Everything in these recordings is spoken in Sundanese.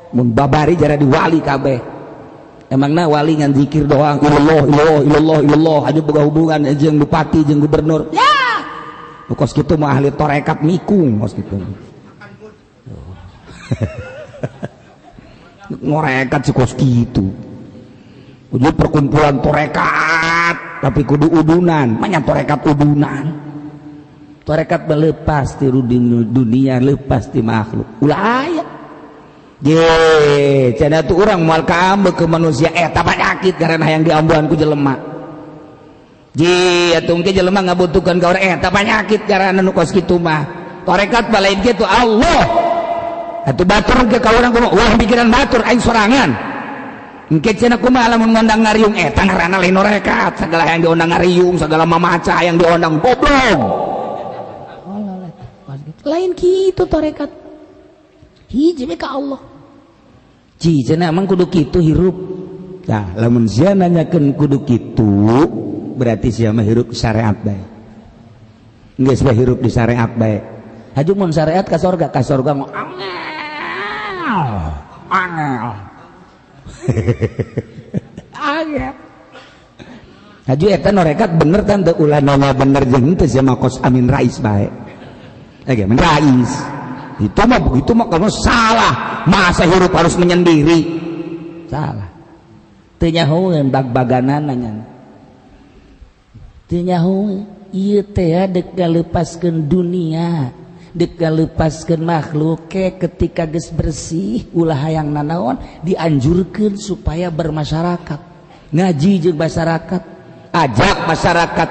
Mun babari jara di wali kabeh. Emangna wali ngan zikir doang ilallah ilallah ilallah ilallah aja boga hubungan jeung bupati jeung gubernur. Ya. Nu kos kitu mah ahli tarekat mikung kos kitu. Ngorekat si kos kitu. Kudu perkumpulan tarekat tapi kudu udunan, banyak tarekat udunan. Tarekat melepas ti dunia, lepas ti makhluk. Ulah aya. Ye, cenah tuh urang moal kaambe ke manusia eta penyakit karena hayang diambuhan ku jelema. Ye, atuh engke jelema ngabutuhkeun ka urang eta penyakit karena nu kos kitu mah. Tarekat mah lain kitu Allah. Atuh batur ke ka urang kumaha? Wah pikiran batur aing sorangan. Engke cenah kumaha lamun ngondang ngariung eta ngaranna lain tarekat, segala hayang diondang ngariung, segala mamaca hayang diondang goblok. Lain kitu tarekat. Hiji we ka Allah. Ci cenah emang kudu kitu hirup. Tah, lamun sia nanyakeun kudu kitu, berarti sia mah hirup syariat bae. Geus bae hirup di syariat bae. Haju mun syariat ka sorga mah angel. Angel. Angel. Haju eta norekat bener teh teu ulah nanya bener jeung teu sia mah kos Amin Rais bae. Oke, Amin Rais. Itu mah begitu mah kamu salah. Masa hirup harus menyendiri? Salah. Teu nyahoeun bag-baganana nya. Teu nyahoeun ieu teh dek ngalepaskeun dunia, dek ngalepaskeun makhluk ke ketika geus bersih ulah hayang nanaon dianjurkeun supaya bermasyarakat. Ngaji jeung masyarakat, ajak masyarakat.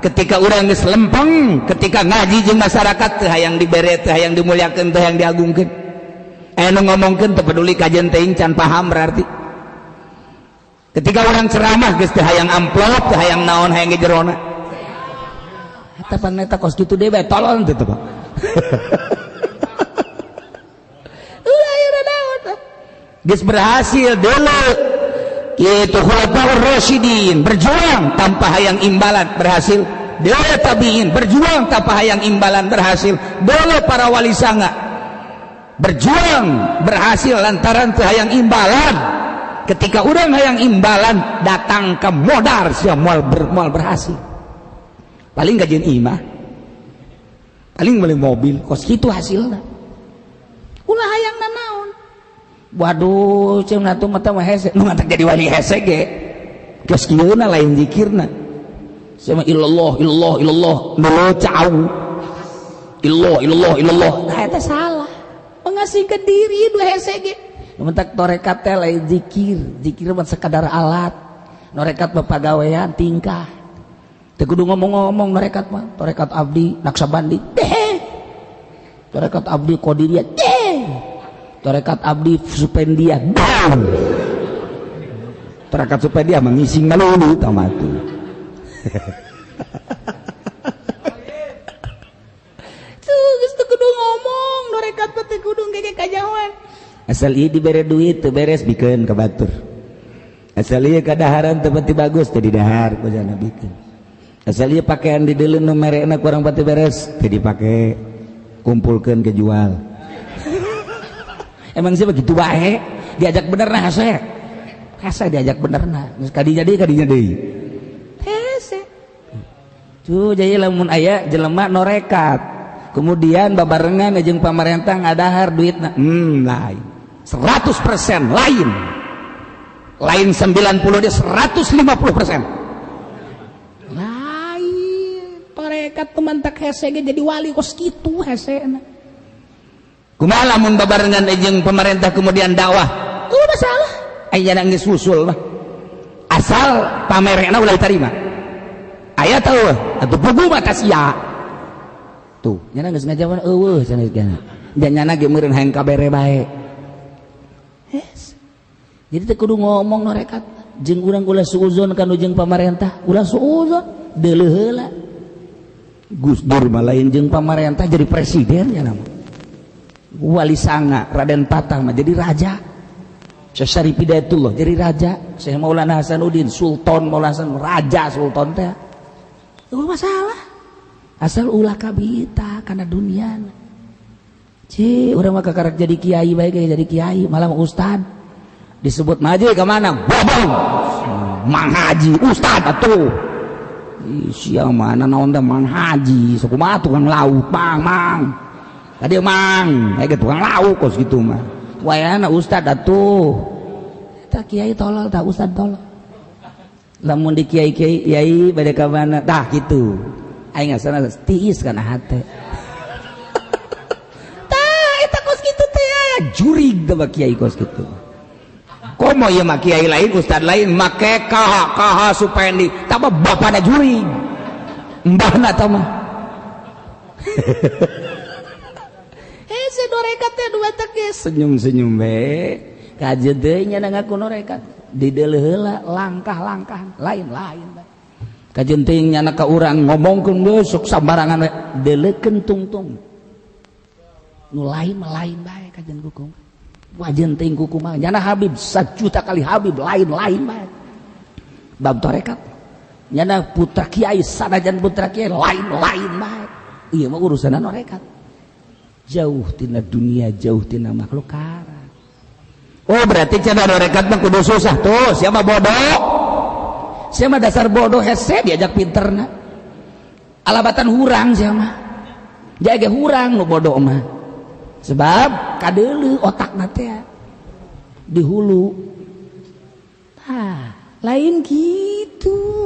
Ketika urang geus lempeng, ketika ngaji jeung masyarakat teu hayang dibere, teu hayang dimuliakeun, teu hayang diagungkeun. Anu ngomongkeun teu peduli kajian teuing can paham berarti. Ketika urang ceramah geus teu hayang amplop, teu hayang naon, hayang jerona. Eta pan eta kos kitu deui bae tolol teu Pak. Ulah ieu naon. Geus berhasil deuleu. Itu khulafaur rasyidin berjuang tanpa hayang imbalan berhasil. Deuleu tabiin berjuang tanpa hayang imbalan berhasil. Deuleu para wali sanga berjuang berhasil lantaran teu hayang imbalan. Ketika urang hayang imbalan datang ke modar sia moal berhasil. Paling gajian imah, paling beli mobil, kos kitu hasilna. Ulah hayang nanaon. Waduh, cenah tuh mata mah hese, nu ngatak jadi wali hese ge. Geus kieuna lain zikirna. Sama illallah illallah illallah nu cau. Illallah illallah illallah. Nah eta salah. Mengasihkeun diri nu hese ge. Nu mentak tarekat teh lain zikir, zikir mah sekadar alat. Norekat mah pagawean tingkah. Teu kudu ngomong-ngomong norekat mah, tarekat abdi Naksabandi. Deh. Tarekat abdi Qadiriyah. Deh. Tarekat abdi Supendia. Bang. Tarekat Supendia mengising melulu tamatu. Tuh geus teu kudu ngomong, tarekat mah teu kudu ngege kajawan. Asal ieu dibere duit teu beres bikeun ka batur. Asal ieu kadaharan teu pati bagus teu didahar ku jana bikeun. Asal ieu pakaian di deuleu nu merekna kurang pati beres teu dipake, kumpulkeun ke jual. Emang sih begitu bae, diajak bener nah hese. Hese diajak bener nah. Geus kadinya deui. Hese. Tuh jadi lamun aya jelema norekat. Kemudian babarengan jeung pamarentah ngadahar duitna. Lain. 100% lain. Lain 90 dia 150%. Lain. Tarekat teman tak hese ge jadi wali kos kitu hesena. Kumaha lamun babarengan jeung pemerintah kemudian dakwah? Udah salah. Aya geus usul mah. Asal pamerekna ulah diterima. Aya teu atuh pugu mah ka sia. Tuh, nyana geus ngajawan eueuh cenah geus. Nyana ge meureun hayang kabere bae. Yes. Jadi teu kudu ngomong norekat jeung urang ulah suuzon ka nu jeung pamarentah, ulah suuzon deuleuh heula. Gus Dur mah lain jeung pamarentah jadi presiden nya mah. Wali Sanga Raden Patah mah jadi raja. Syekh Syarif Hidayatullah jadi raja, Syekh Maulana Hasanuddin Sultan Maulana Hasan raja sultan teh. Eueuh masalah. Asal ulah kabita kana dunia. Ci urang mah kakarak jadi kiai bae ge jadi kiai malah ustad. Disebut maju ka mana? Bobong. Mang Haji ustad atuh. Ih sia mana naon teh Mang Haji, sakumaha tukang lauk, Mang, Mang. Tadi Mang, aya tukang lauk kos kitu mah. Wayana ustad atuh. Eta kiai tolol tah ustad tolol. Lamun di kiai-kiai yai bade ka mana? Tah kitu. Aing asana tiis kana hate. Jurig teh kiai kos kitu. Komo ieu mah kiai lain ustad lain make kaha kaha supendi tah bapana jurig. Mbahna tah mah. Hese norekat teh dua teh senyum-senyum we. Kajeun deui nya ngaku norekat. Dideuleuh heula langkah-langkah lain-lain. Kajeun teuing nyana ka urang ngomongkeun geus sok sambarangan we deuleukeun tungtung. Nu lain mah lain bae kajian kuku. Wajen teuing kuku mah nyana Habib 1 juta kali Habib lain-lain bae. Bab tarekat. Nyana putra kiai sanajan putra kiai lain-lain bae. Ieu mah urusanna tarekat. Jauh tina dunia, jauh tina makhluk kara. Oh berarti cenah tarekat mah kudu susah tuh, siapa bodoh? Siapa dasar bodoh hese diajak pinterna. Alabatan hurang siapa? Jaga hurang nu bodoh mah. Sebab kadeuleu otakna teh di hulu. Tah, lain gitu.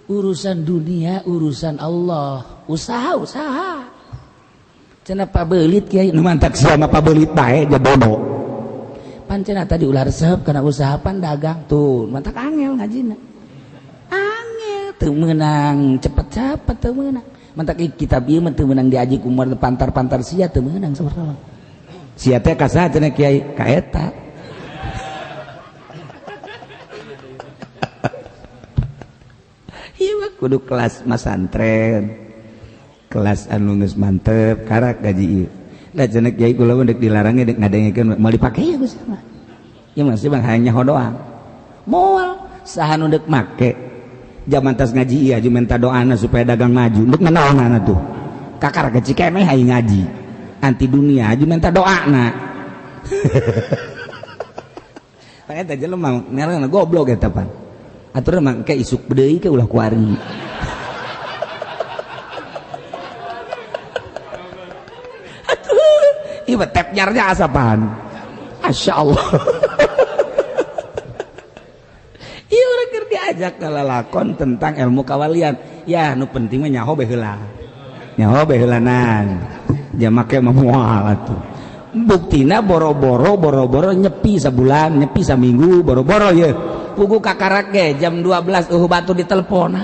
Urusan dunia, urusan Allah. Usaha-usaha. Cenah pabelit kiai nu mantak sia mah pabelit bae ja bodoh. Pan cenah tadi ulah resep kana usaha pan dagang tuh, mantak angel ngajina. Angel teu meunang cepet-cepet teu meunang. Mantak kitab ieu mah teu meunang diaji ku pantar-pantar sia teu meunang sabarna. Sia teh ka saha cenah kiai? Ka eta. Ieu mah kudu kelas masantren. Kelas anu geus mantep karak gaji ieu. Da cenah kiai kula mah deuk dilarang deuk ngadengekeun moal dipake ya geus mah. Ieu mah sih hanya doang. Moal saha nu deuk make. Zaman tas ngaji iya jeung minta doana supaya dagang maju ndek nanaonana tuh kakar kecil keneh aing ngaji anti dunia aja minta doana. Pan eta jelema ngaranna goblok eta pan atur mah ke isuk deui ke ulah kuari. Atuh ieu mah tep nyarnya asapan masyaallah. Diajak ke lalakon tentang ilmu kawalian ya nu penting mah nyaho bae heula nyaho bae heulanan jamake mah moal atuh buktina boro-boro nyepi sabulan nyepi saminggu boro-boro ye pugu kakarak ge jam 12 batu ditelepon.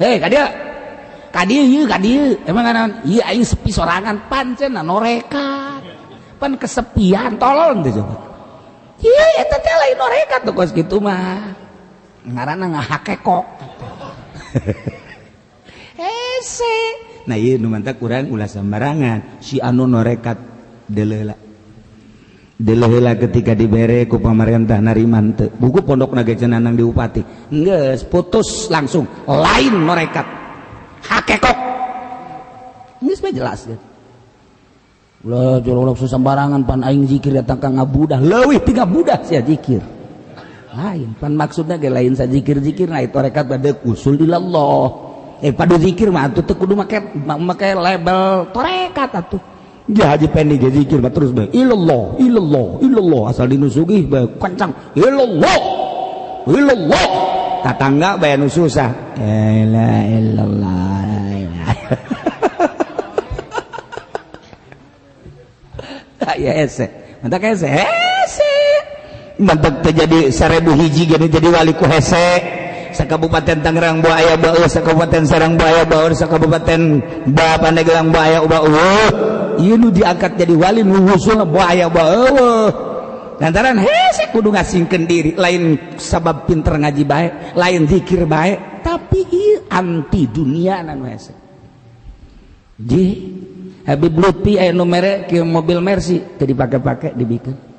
Hei ka dieu ieu ka dieu emang naon ieu aing sepi sorangan pancen norekat pan kesepian tolol teh coba ieu eta teh lain norekat tuh kos kitu mah ngaranna ngahakekok. Hese. Nah ieu nu mantak urang ulah sembarangan si anu norekat deuleuh. Deuleuh ketika dibere ku pamarentah nariman teu. Buku pondokna ge cenah nang di bupati. Geus putus langsung lain norekat. Hakekok. Geus mah jelas ya. Ulah jorok sembarangan pan aing zikir datang ka ngabudah leuwih ti ngabudah sia zikir. Lain pan maksudna ge lain sa zikir-zikir nah itu tarekat bade usul ilallah. Padu zikir mah atuh teu kudu make label tarekat atuh. Ja Haji Pendi ge zikir mah terus bae ilallah ilallah ilallah asal dinu sugih bae kencang ilallah ilallah tatangga bae nu susah la ilaha illallah. Tah ya hese mantak hese hese mantak terjadi 1000 hiji gini jadi wali ku hese sakabupaten Tangerang buaya aya baeu sakabupaten Serang buaya baeur sakabupaten Pandeglang buaya eueuh ieu nu diangkat jadi wali nu wusulna buaya baeueuh lantaran hese kudu ngasingkeun diri lain sabab pinter ngaji bae lain zikir bae tapi ieu anti dunia nu hese. Ji Habib Lutfi aya nu mere ke mobil Mercy teu dipake-pake dibikeun.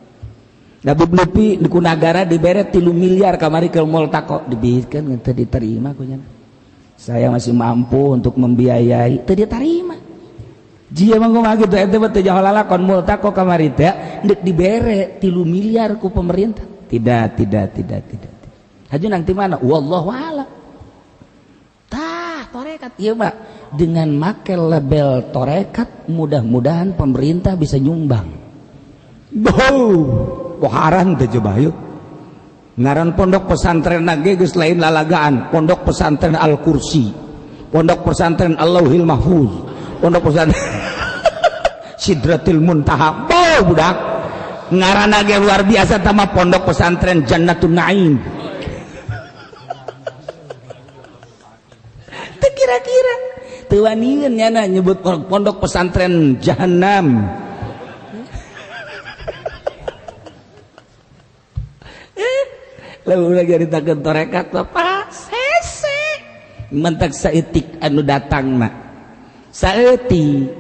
Habib Lutfi di Kunagara dibere 3 miliar kamari ke Multaqo dibikeun teu diterima ku nya. Saya masih mampu untuk membiayai teu diterima. Jia mah kumaha kitu eta mah teu jaho lalakon multaqo kamari teh deuk dibere 3 miliar ku pemerintah. Tidak, tidak, tidak, tidak. Haju nang ti mana? Wallahu a'lam. Tah, torekat ieu mah dengan make label torekat mudah-mudahan pemerintah bisa nyumbang. Boh, waharan teh coba yuk. Ngaran pondok pesantren ge geus lain lalagaan, pondok pesantren Al-Kursi, pondok pesantren Allahil Mahfuz, pondok pesantren Sidratil Muntaha. Boh, budak. Ngaranna ge luar biasa tama pondok pesantren Jannatun Naim. Teu kira-kira teu wanian nyana nyebut pondok pesantren Jahannam. Lalu lagi ditakkeun torekat Bapak sese mentak saeutik anu datang mah saeutik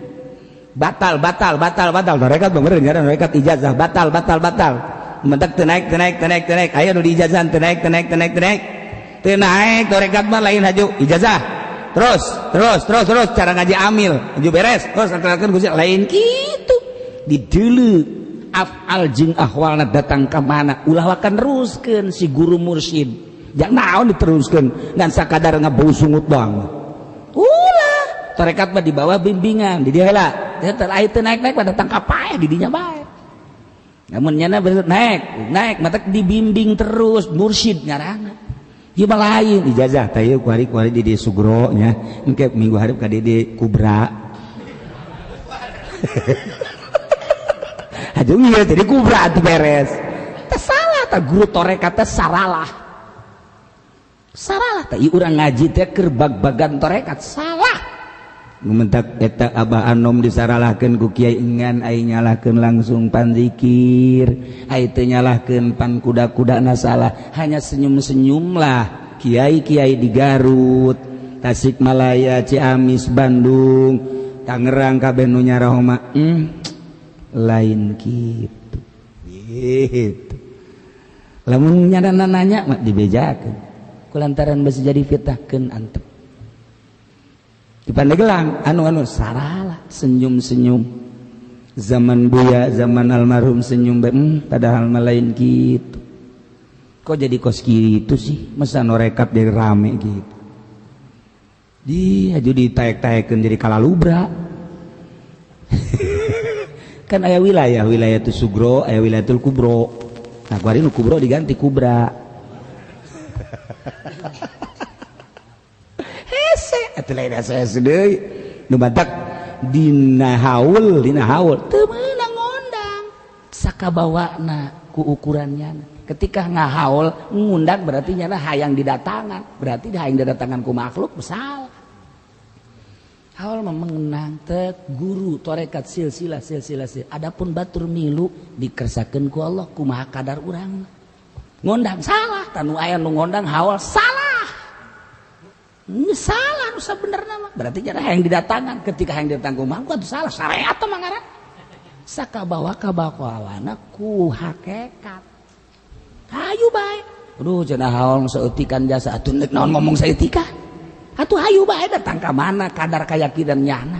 batal batal batal batal torekat bener ngaran torekat ijazah batal batal batal mentak teu naik teu naik teu naik teu naik aya nu diijazahan teu naik teu naik teu naik teu naik teu naik torekat mah lain haju ijazah terus terus terus terus cara ngaji amil haju beres terus akan gusti lain kitu dideuleu afal jeung ahwalna datang ka mana ulah wakan neruskeun si guru mursyid jangan naon diteruskeun ngan sakadar ngabau sungut doang ulah tarekat mah di bawah bimbingan di dieu heula teu aya teu naik-naik mah datang ka paeh di dinya bae namun nyana naik naik matak dibimbing terus mursyid ngaranna ieu mah lain ijazah tah ieu kuari-kuari di dieu sugro nya engke minggu hareup ka di kubra. Aduh iya jadi kubra atuh beres. Teh salah tah guru torekat teh saralah. Saralah teh ieu urang ngaji teh keur bag-bagan torekat salah. Ngumentak eta Abah Anom disaralahkeun ku kiai engan ai nyalahkeun langsung pan zikir, ai teu nyalahkeun pan kuda-kudana salah, hanya senyum-senyumlah kiai-kiai di Garut, Tasikmalaya, Ciamis, Bandung, Tangerang kabeh nu nyaraho mah. Lain gitu gitu lamun nyadana nanya mah dibejakeun kulantaran besi jadi fitnahkeun antep di Pandeglang anu-anu saralah senyum-senyum zaman Buya zaman almarhum senyum bae padahal mah lain gitu kok jadi kos gitu sih masa norekat jadi rame gitu di aju ditaek-taekeun jadi kalalubra. Kan aya wilayah wilayatul sugro aya wilayatul kubro nah kuari nu kubro diganti kubra. Hese atuh lain hese deui nu batak dina haul teu meunang ngondang sakabawana ku ukurannya ketika ngahaul ngundang berarti nyana hayang didatangan berarti hayang didatangan ku makhluk salah. Haul mengenang tek guru torekat silsilah silsilah silsilah. Adapun batur milu dikersakeun ku Allah kumaha kadar urang. Ngondang salah, tanu aya nu ngondang haul salah. Ini salah nu sabenerna mah. Berarti jara hayang didatangan ketika hayang didatang ku mah atuh salah syariat mah ngaran. Sakabawa kabawana ku hakikat. Hayu bae. Aduh cenah haul saeutikan jasa atuh neuk naon ngomong saeutikan. Atuh hayu bae datang ka mana kadar keyakinan nyana.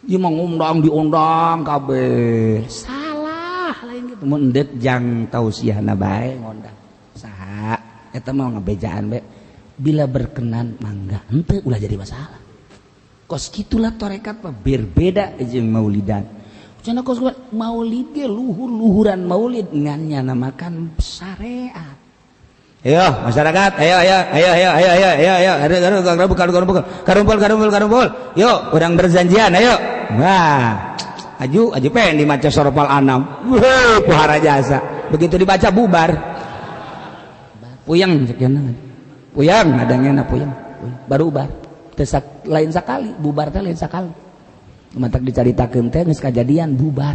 Ieu mah ngundang diundang kabeh. Salah lain gitu. Mun endeut jang tausiahna bae ngondang. Saha eta mah ngabejaan bae. Bila berkenan mangga henteu ulah jadi masalah. Kos kitulah tarekat mah berbeda jeung maulidan. Cenah kos maulid ge luhur-luhuran maulid ngan nyana makan syariat. Ayo masyarakat, ayo ayo ayo ayo ayo ayo ayo ayo karumpul karumpul karumpul karumpul. Yuk, urang berjanjian ayo. Wah, aju aju pengen dimaca sorpal anam. Wuh, puhara jasa. Begitu dibaca bubar. Puyeng sekian. Puyeng adanya puyeng. Baru bubar. Tesak lain sekali, bubar teh lain sekali. Mantak dicaritakeun teh geus kajadian bubar.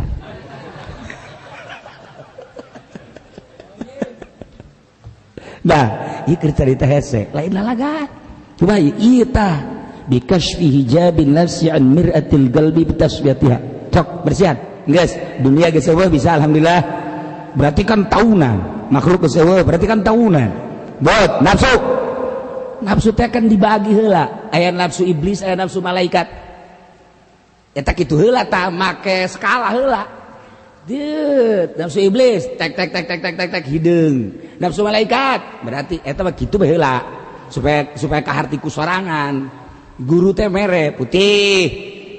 Nah, ieu keur carita hese, lain lalagan. Coba ieu tah bikashfi hijabin nafsi an mir'atil qalbi bitasfiyatiha. Cok bersihan. Geus, dunia geus eueuh bisa alhamdulillah. Berarti kan tahunan, makhluk geus eueuh berarti kan tahunan. Bot, nafsu. Nafsu teh kan dibagi heula, aya nafsu iblis, aya nafsu malaikat. Eta kitu heula tah make skala heula. Deut, nafsu iblis tek tek tek tek tek tek tek hideung. Nafsu malaikat berarti eta mah kitu bae heula supaya supaya kaharti ku sorangan. Guru teh mere putih.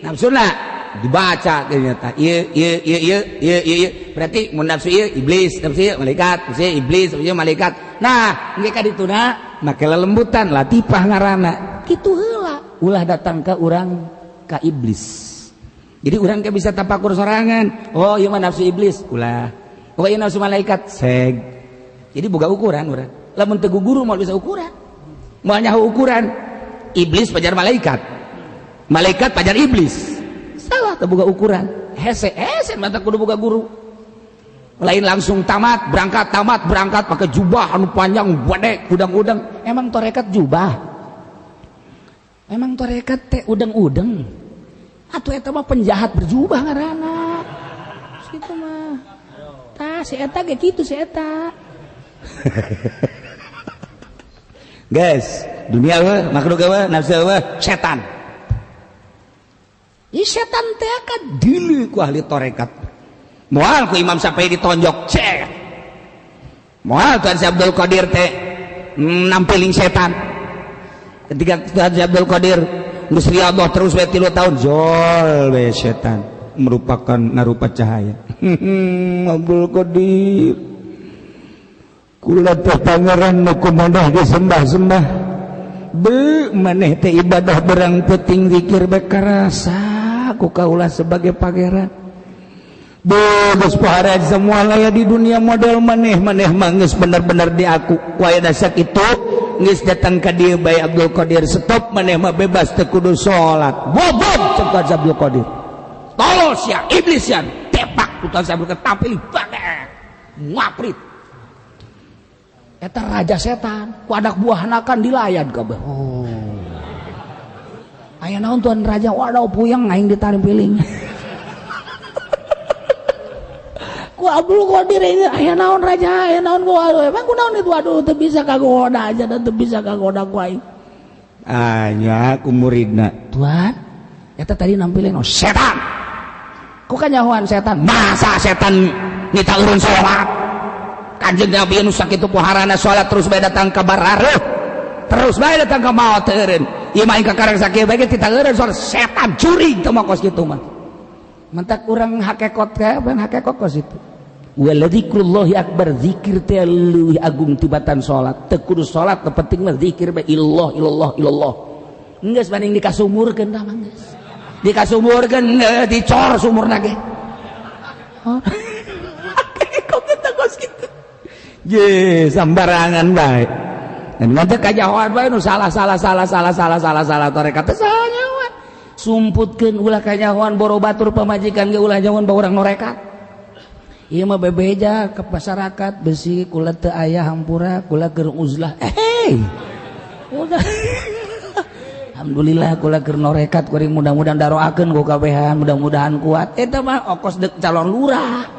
Nafsuna dibaca ternyata ieu ieu ieu ieu ieu ieu berarti mun nafsu ieu iblis, nafsu ieu malaikat, nafsu ieu iblis, nafsu ieu malaikat. Nah, engke ka dituna make lelembutan latifah ngaranna. Kitu heula ulah datang ka urang ka iblis. Jadi urang ke bisa tapakur sorangan. Oh, ieu mah nafsu iblis, ulah. Oh, ieu nafsu malaikat, seg. Jadi boga ukuran urang. Lamun teu guru moal bisa ukuran. Moal nyaho ukuran. Iblis pajar malaikat. Malaikat pajar iblis. Salah teu boga ukuran. Hese, hese mata kudu boga guru. Lain langsung tamat berangkat pakai jubah anu panjang badek udang-udang. Emang torekat jubah? Emang torekat teh udang-udang? Atuh eta mah penjahat berjubah ngaranna. Situ mah. Tah si eta ge kitu si eta. Guys, dunia eueuh, makhluk eueuh, nafsu eueuh, setan. Ih setan teh kan deuleu ku ahli tarekat. Moal ku Imam Syafi'i ditonjok, cek. Moal Tuan Syekh Abdul Qadir teh nampiling setan. Ketika Tuan Syekh Abdul Qadir geus riyadhah terus we 3 tahun jol we setan merupakan ngarupa cahaya. Abdul Qadir kula teh pangeran nu kumaneh disembah-sembah. Be maneh teh ibadah berang peuting zikir bae karasa ku kaula sebagai pangeran. Be geus pohara semua laya di dunia model maneh maneh mah geus bener-bener di aku. Ku aya sakitu geus datang ka dieu bae Abdul Qadir stop maneh mah bebas teu kudu salat. Bobot cek Abdul Qadir. Tolol sia iblis sia tepak ku Tuan Abdul Qadir tampil bagek ngaprit. Eta raja setan ku anak buahna kan dilayan kabeh. Oh. Aya naon tuan raja waduh puyeng aing ditarimpiling. Ku Abdul Qadir ini aya naon raja aya naon ku aduh emang ku naon itu aduh teu bisa kagoda aja dan teu bisa kagoda ku aing. Anya ku muridna tuan eta tadi nampilin oh setan. Ku kanyahoan setan masa setan nita urun salat. Kanjeng Nabi nu sakitu poharana salat terus bae datang ka barareuh terus bae datang ka maot teu eureun ieu mah ka karang sakieu bae ge tita eureun salat setan curi teu mah kos kitu mah. Mentak urang hakekot ka ban hakekot kos itu. Waladzikrullahi akbar zikir teh leuwih agung tibatan salat. Teu kudu salat nu penting mah zikir bae illallah illallah illallah. Geus banding dikasumurkeun tah mah geus. Dikasumurkeun dicor sumurna ge. Oh. Kok kita kos kitu. Ye, sambarangan bae. Dan nanti kajahoan bae nu salah salah salah salah salah salah salah tarekat teh salah nyawa. Sumputkeun ulah kanyahoan boro batur pamajikan ge ulah nyahoan ba urang norekat. Ieu mah bebeja ke masyarakat besi kula teu aya hampura kula keur uzlah. Udah. Alhamdulillah kula keur norekat kuring mudah-mudahan daroakeun ku kabehan mudah-mudahan kuat. Eta mah okos deuk calon lurah.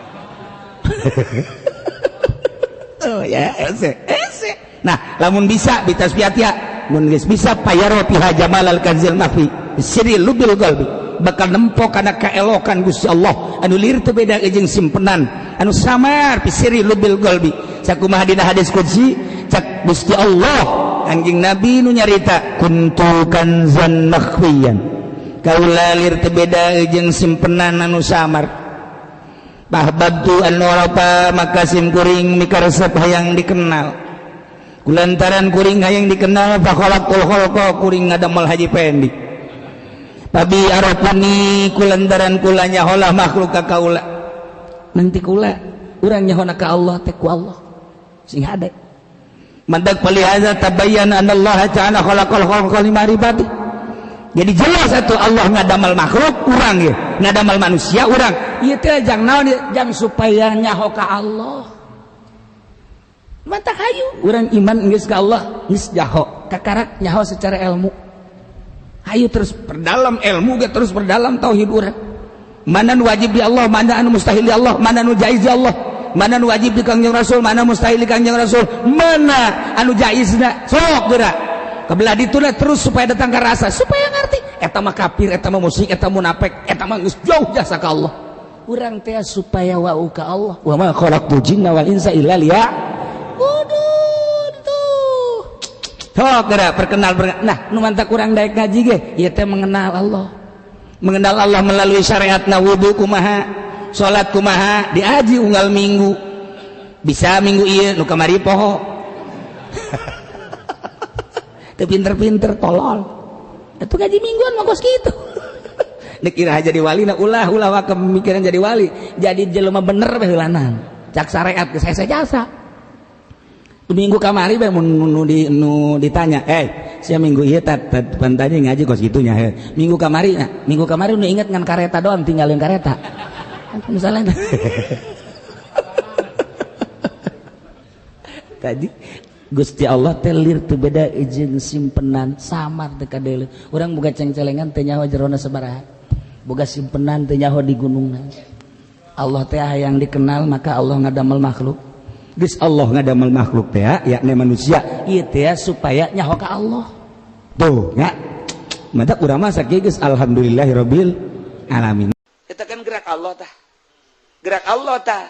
Oh ya, ese, ese. Nah, lamun bisa bitasbiatia, mun geus bisa payaro piha jamalal kanzil mafi. Siri lubil qalbi bakal nempo kana kaelokan Gusti Allah anu lir teu beda jeung simpenan anu samar pisiri lubil qalbi. Sakumaha dina hadis qudsi cak Gusti Allah anjing Nabi nu nyarita kuntu kanzan makhfiyan. Kaula lir teu beda jeung simpenan anu samar. Bahbabtu an warapa maka sim kuring mikaresep hayang dikenal. Kulantaran kuring hayang dikenal fakhalaqul khalqa kuring ngadamel Haji Pendi. Babi arafani kulantaran kula nyaholah makhluk ka kaula. Nanti kula urang nyahona ka Allah teh ku Allah. Sing hade. Mantak palihaza tabayyana anna Allah ta'ala khalaqal khalqa limaribati. Jadi jelas atuh Allah ngadamal makhluk urang ye, ngadamal manusia urang. Ieu teh jang naon jang supaya nyaho ka Allah. Mantak hayu urang iman geus ka Allah geus nyaho, kakarak nyaho secara ilmu. Hayu terus perdalam ilmu ge terus perdalam tauhid urang. Mana nu wajib di Allah, mana anu mustahil di Allah, mana nu jaiz di Allah, mana nu wajib di Kangjeng Rasul, mana mustahil di Kangjeng Rasul, mana anu jaizna sok geura. Kebelah dituna terus supaya datang ke rasa, supaya ngerti. Eta mah kafir, eta mah musyrik, eta munafik, eta mah geus jauh jasa ka Allah. Urang teh supaya wau ka Allah. Wa ma khalaqtul jinna wal insa illa liya'budun tuh. Sok geura perkenal. Nah, nu mantak urang daek ngaji ge ieu teh mengenal Allah. Mengenal Allah melalui syariatna wudu kumaha, salat kumaha, diaji unggal minggu. Bisa minggu ieu nu kamari poho. Teu pinter-pinter tolol. Atuh ngaji mingguan mah kos kitu. Nek kira jadi wali na ulah ulah wa pemikiran jadi wali. Jadi jelema bener bae heulanan. Cak syariat geus hese jasa. Minggu kamari bae mun nu ditanya, sia minggu ieu pantanya ngaji kos kitunya he. Minggu kamari nah, minggu kamari nu inget ngan kareta doang tinggalin kareta. Misalnya tadi Gusti Allah teh lir teu beda izin simpenan samar teu kadele. Urang boga ceng-celengan teu nyaho jerona sabaraha. Boga simpenan teu nyaho di gunungna. Allah teh hayang dikenal maka Allah ngadamel makhluk. Geus Allah ngadamel makhluk teh yakni manusia ieu teh supaya nyaho ka Allah. Tuh nya. Mata urang mah sakieu geus alhamdulillahirabbil alamin. Eta kan gerak Allah tah. Gerak Allah tah.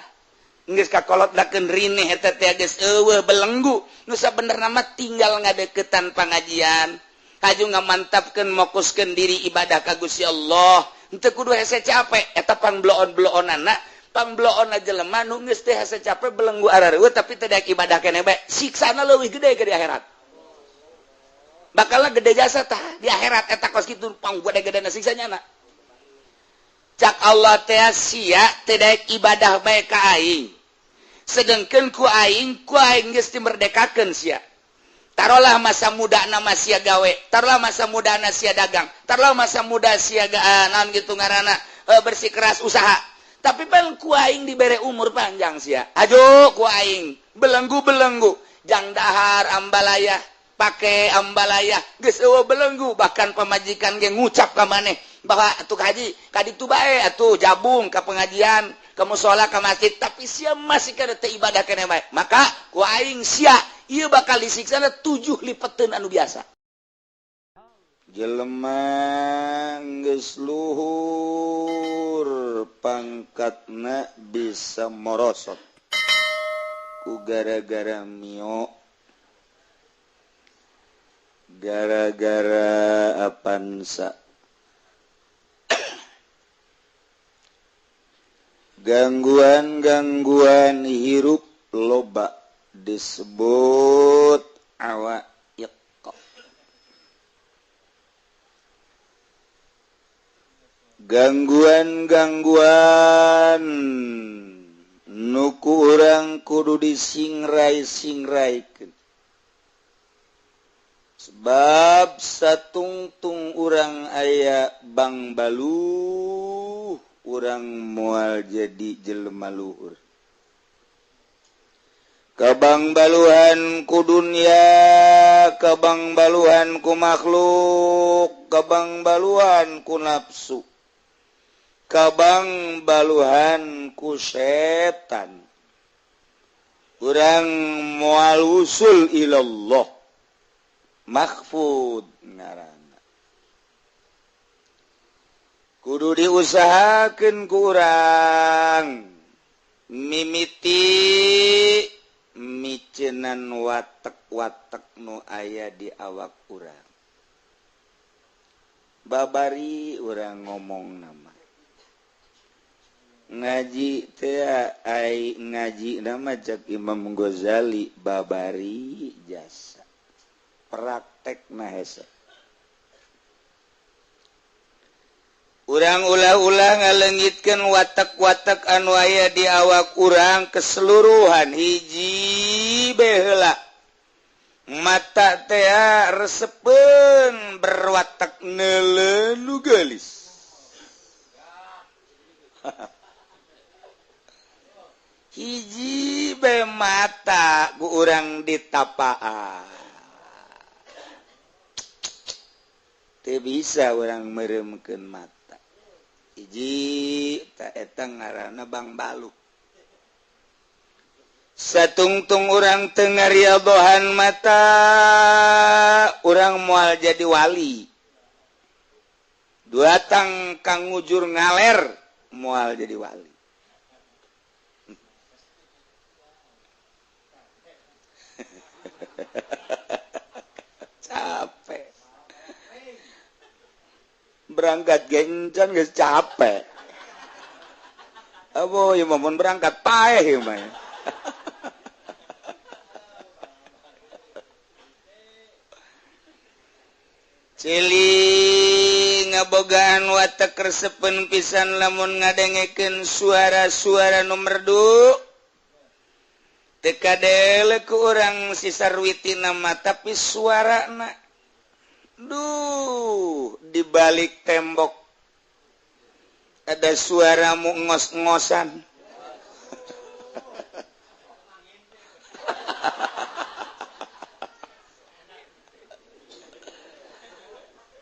Geus kakolot dakeun rineh eta teh geus eueuh belenggu. Nu sabenerna mah tinggal ngadeukeutan pangajian. Haju ngamantapkeun mokuskeun diri ibadah ka Gusti Allah. Henteu kudu hese capek eta pangbloon-bloonana, pangbloonna jelema nu geus teh hese capek belenggu arareueuh tapi teu daek ibadah keneh bae. Siksana leuwih gede ke di akhirat. Bakalna gede jasa tah di akhirat eta kos kitu pang gede-gedena siksanya na. Cak Allah teh sia teu daek ibadah bae ka aing. Sedengkeun ku aing geus dimerdekakeun sia. Tarolah masa muda na sia gawe, tarolah masa muda na sia dagang, tarolah masa muda sia naon gitu ngaranna bersikeras usaha. Tapi pan ku aing dibere umur panjang sia. Ajo ku aing belenggu-belenggu, jang dahar ambalaya, pake ambalaya, geus eueuh belenggu bahkan pamajikan ge ngucap ka maneh bahwa atuh haji ka ditu bae atuh jabung ka pengajian, ke musola, ke masjid, tapi sia masih kada teu ibadah keneh bae. Maka ku aing sia ieu bakal disiksana 7 lipeteun anu biasa. Jelema geus luhur pangkatna bisa morosot ku gara-gara mio, gara-gara apansa. Gangguan-gangguan hirup loba disebut awaiq. Gangguan-gangguan nu ku urang kudu disingrai-singraikeun. Sebab satungtung urang aya bang baluh, urang moal jadi jelema luhur. Kabang baluhan ku dunia, kabang baluhan ku makhluk, kabang baluhan ku nafsu, kabang baluhan ku setan. Urang moal usul ilallah. Mahfud ngaranna. Kudu diusahakeun ku urang mimiti micenan watek-watek nu aya di awak urang. Babari urang ngomong nama. Ngaji teh ai ngaji nama cak Imam Ghazali babari jasa. Praktek na hese. Urang ulah-ulah ngalengitkeun watak-watak anu aya di awak urang keseluruhan hiji bae heula. Mata teh resepeun berwatak neuleu nu geulis. Hiji bae mata ku urang ditapaan. Teu bisa urang meureumkeun mata. Hiji ta eta ngaranna Bang Baluk. Satungtung urang teu ngariadohan mata, urang moal jadi wali. Datang kang ngujur ngaler moal jadi wali. Capek. Berangkat gencan geus capek. Abo ieu mah mun berangkat paeh ieu mah. Cili ngabogaan watek resepen pisan lamun ngadengekeun suara-suara nu merdu. Teu kadele ku urang si sarwitina mah tapi suarana duh di balik tembok ada suara mu ngos-ngosan.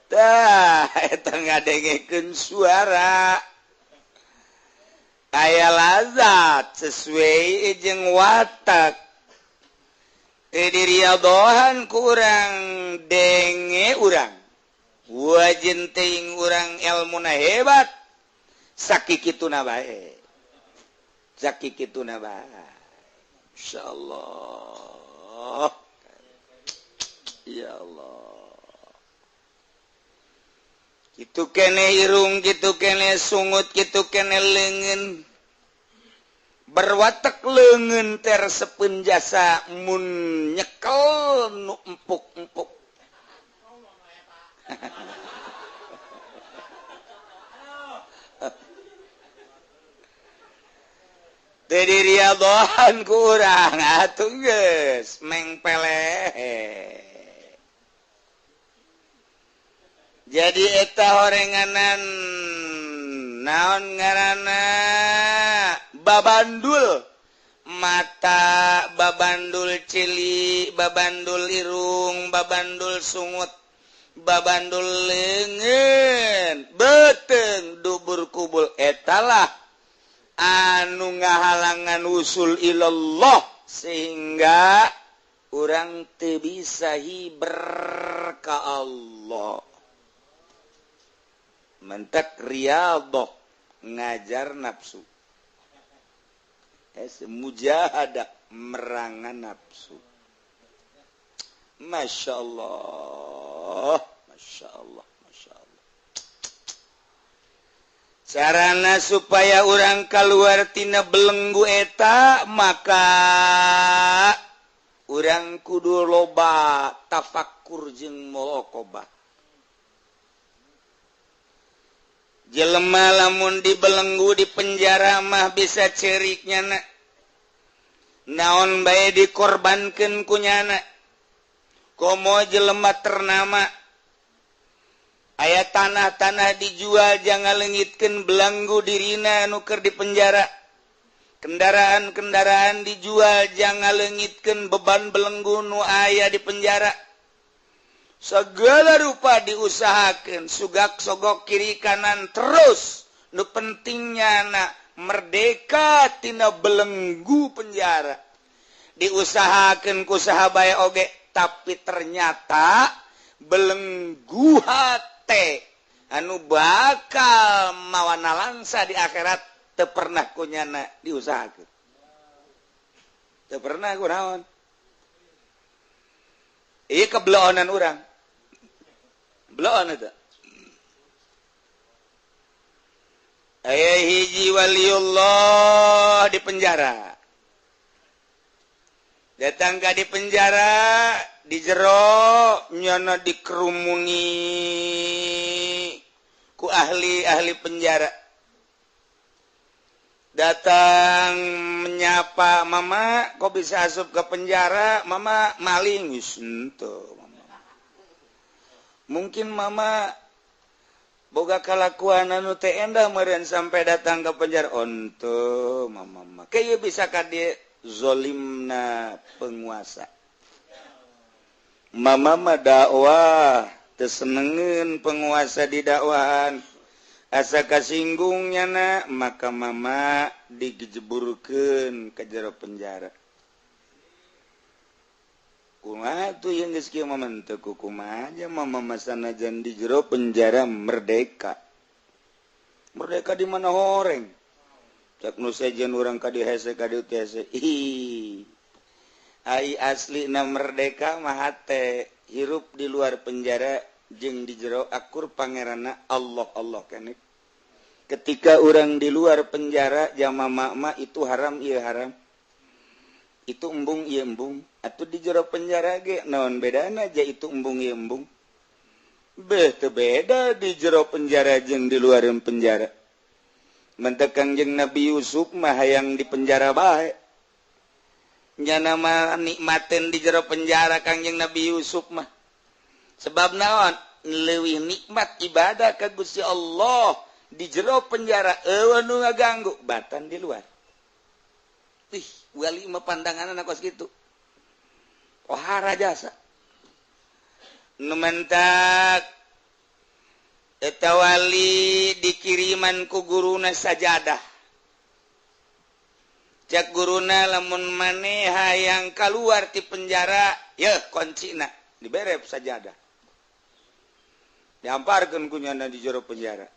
Tah eta ngadengekeun suara aya lazat sesuai jeung watak. Teu diriadohan ku urang denge urang wajin teuing urang elmuna hebat sakikituna bae sakikituna bae. Insyaallah ya Allah. Kitu kene irung, kitu kene sungut, kitu kene leungeun. Berwatek leungeun teh resepeun jasa mun nyekel nu empuk-empuk. Teu diriadohan ku urang atuh geus mengpeleh. Jadi eta horenganan naon ngaranna babandul mata, babandul cili, babandul irung, babandul sungut, babandul leungeun, beuteung dubur kubul etalah anu ngahalangan usul ilallah sehingga urang teu bisa hiber ka Allah. Mentek riyadhah ngajar nafsu. Mujahadah merangan nafsu. Masya Allah, Masya Allah, Masya Allah. Carana supaya orang keluar tina belenggu eta maka urang kudu loba tafakur jeung muraqabah. Jelema lamun dibelenggu di penjara mah bisa cerik nyana. Naon bae dikorbankeun ku nyana. Komo jelema ternama. Aya tanah-tanah dijual jangan leungitkeun belenggu dirina nu keur di penjara. Kendaraan-kendaraan dijual jangan leungitkeun beban belenggu nu aya di penjara. Segala rupa diusahakan sugak sogok kiri kanan terus nu pentingnya na merdeka tina belenggu penjara diusahakan ku saha bae oge tapi ternyata belenggu hate anu bakal mawana langsa di akhirat teu pernah ku nyana diusahakeun teu pernah ku naon. Iya kebelonan orang. Beloon eta. Aya hiji waliullah di penjara. Datang ka di penjara, di jero nyana dikerumuni ku ahli-ahli penjara. Datang menyapa, "Mama, kok bisa asup ke penjara?" "Mama maling." Wis henteu, mama. Mungkin mama boga kalakuan anu teu endah meureun sampai datang ke penjara. Onto mama mah. Kieu bisa ka dieu zolimna penguasa. Mama mah dakwah, teu senengeun penguasa di dakwahan. Asa kasinggungnya na maka mama digejeburkeun ka jero penjara. Kumaha tuh yang geus kieu mah teu kumaha aja mama masanajan di jero penjara merdeka. Merdeka di mana horeng? Cak nu sejen urang ka dieu hese ka dieu teh hese. Ih. Ai aslina merdeka mah hate hirup di luar penjara jeung di jero akur pangeranna Allah Allah keneh. Ketika orang di luar penjara jama mak itu haram ieu haram. Itu embung ieu embung. Atuh di jero penjara ge naon bedana aja itu embung ieu embung. Beh teu beda di jero penjara jeung di luar penjara. Mentek Kangjeng Nabi Yusuf mah hayang di penjara bae. Nyana mah nikmatin di jero penjara Kangjeng Nabi Yusuf mah. Sebab naon? Leuwih nikmat ibadah ka Gusti Allah di jero penjara eueuh nu ngaganggu batan di luar. Ih, wali mah pandanganna kos kitu. Ohara jasa. Nu mentak eta wali dikiriman ku guruna sajadah. Cak guruna lamun maneh hayang kaluar ti penjara, yeuh kuncina dibere sajadah. Diamparkeun ku nyana di jero penjara.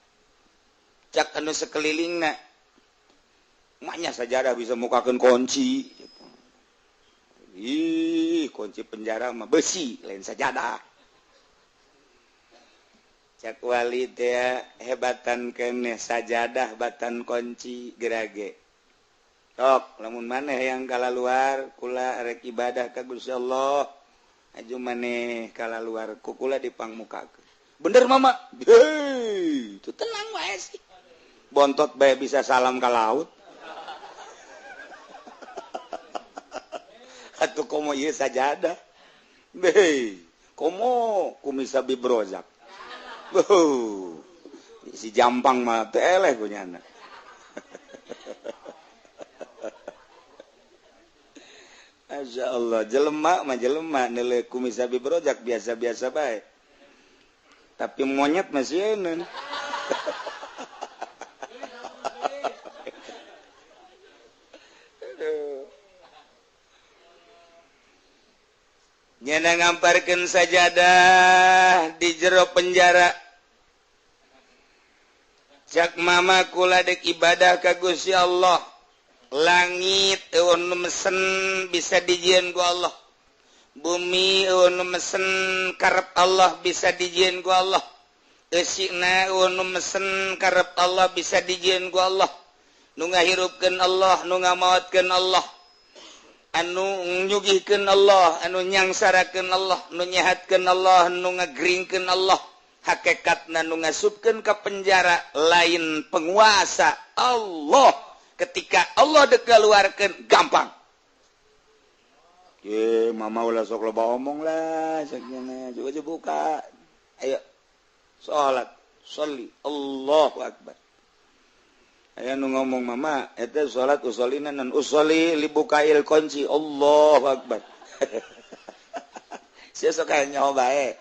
Cak anu sekelilingna maknya sajadah bisa mukakeun kunci. Ih, kunci penjara mah besi lain sajadah. Cak wali teh hebatan keneh sajadah batan kunci gerage. Tok lamun maneh yang kalaluar kula rek ibadah ka Gusti Allah aju maneh kalaluar ku kula dipangmukakeun. Bener mama. Hei, itu tenang wae sih. Bontot bae bisa salam ka laut. Atuh komo ieu sajadah. Hei, komo kumisa bibrozak. Wuh, si jampang mah teu eleh ku nyana. Masya Allah, jelema mah jelema neuleuh kumis abi brojak biasa-biasa bae. Tapi monyet masih eun. Nyana ngamparkeun sajadah di jero penjara. Cak mama kula dek ibadah ka Gusti Allah. Langit eueuh nu mesen bisa dijieun ku Allah. Bumi eueuh nu mesen karep Allah bisa dijieun ku Allah. Eusina eueuh nu mesen karep Allah bisa dijieun ku Allah. Nu ngahirupkeun Allah, nu ngamaotkeun Allah. Anu nyugihkeun Allah, anu nyangsarakeun Allah, nu nyehatkeun Allah, nu ngageringkeun Allah. Hakikatna nu ngasupkeun ka penjara lain penguasa Allah. Ketika Allah dek keluarkeun gampang. Ye, mama ulah sok loba omong lah, sakjana coba aja buka. Ayo salat, sholli, Allahu akbar. Aya nu ngomong mama, eta salat usolina nan usolli libukail kunci, Allahu akbar. Sia sok aya nyaho bae.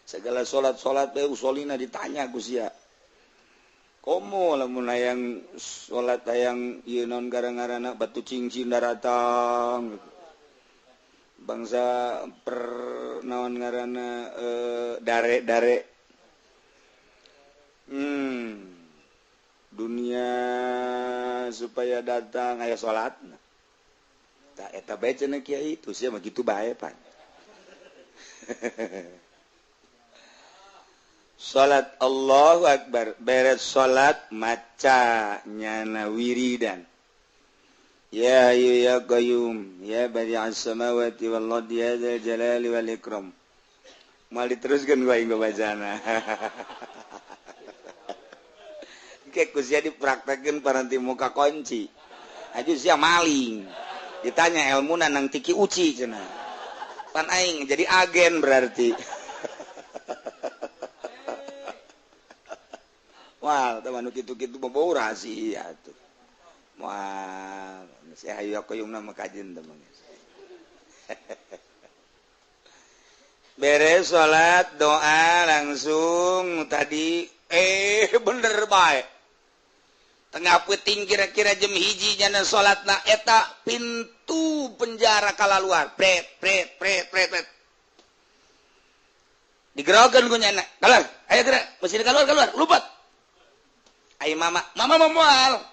Segala salat-salat bae usolina ditanya ku sia. Komo lamun hayang salat hayang ieu naon gara-garana batu cincin daratang gitu. Bangsa per naon ngaranna dare-dare. Dunia supaya datang aya salatna. Tah eta bae cenah kiai itu sia mah kitu bae pan. Salat Allahu Akbar, beres salat maca nyana wiridan. Ya hayyu ya qayyum ya badi'as samawati wal ardi ya dzal jalali wal ikram. Mal diteruskeun ku aing bacana. Ke ku sia dipraktekeun paranti muka kunci. Aju sia maling. Ditanya ilmuna nang tiki uci cenah. Pan aing jadi agen berarti. Wah, teman kitu-kitu bau rahasia tuh. Wah, saya hayu aku yung nama kajian teman. Beres sholat doa langsung tadi, bener baik. Tengah peting kira-kira jam 1 jana sholat na eta pintu penjara. penjara kalaluar pret pret pret pret pret digerokeun ku nyana keluar ayo gerak mesti keluar keluar lupat ayo mama mama mau moal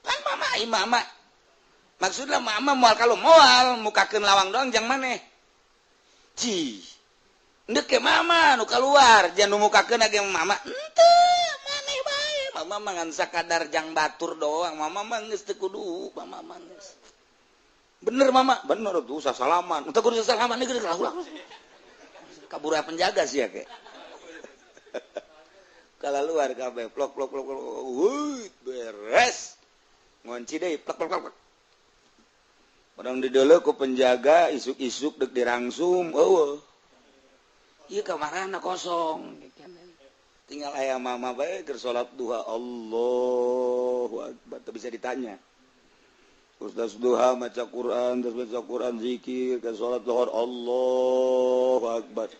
kan mama ayo mama maksudnya mama moal kalau moal mukakeun lawang doang jang maneh ci ndek ke mama nu keluar jangan nu mukakeun ge mama henteu maneh bae mama mah ngan sakadar jang batur doang mama mah geus teu kudu mama mah geus bener mama bener tuh sasalaman teu kudu sasalaman geus ulah kabur penjaga sih ya ke kalau luar kabeh plok plok plok plok beres ngunci deui plok plok plok orang dideuleu ku penjaga isuk-isuk dek dirangsum eueuh ieu kamarana kosong tinggal aya mama bae keur salat duha Allahu akbar teu bisa ditanya. Terus duha maca Quran, terus baca Quran zikir, ke salat zuhur Allahu akbar.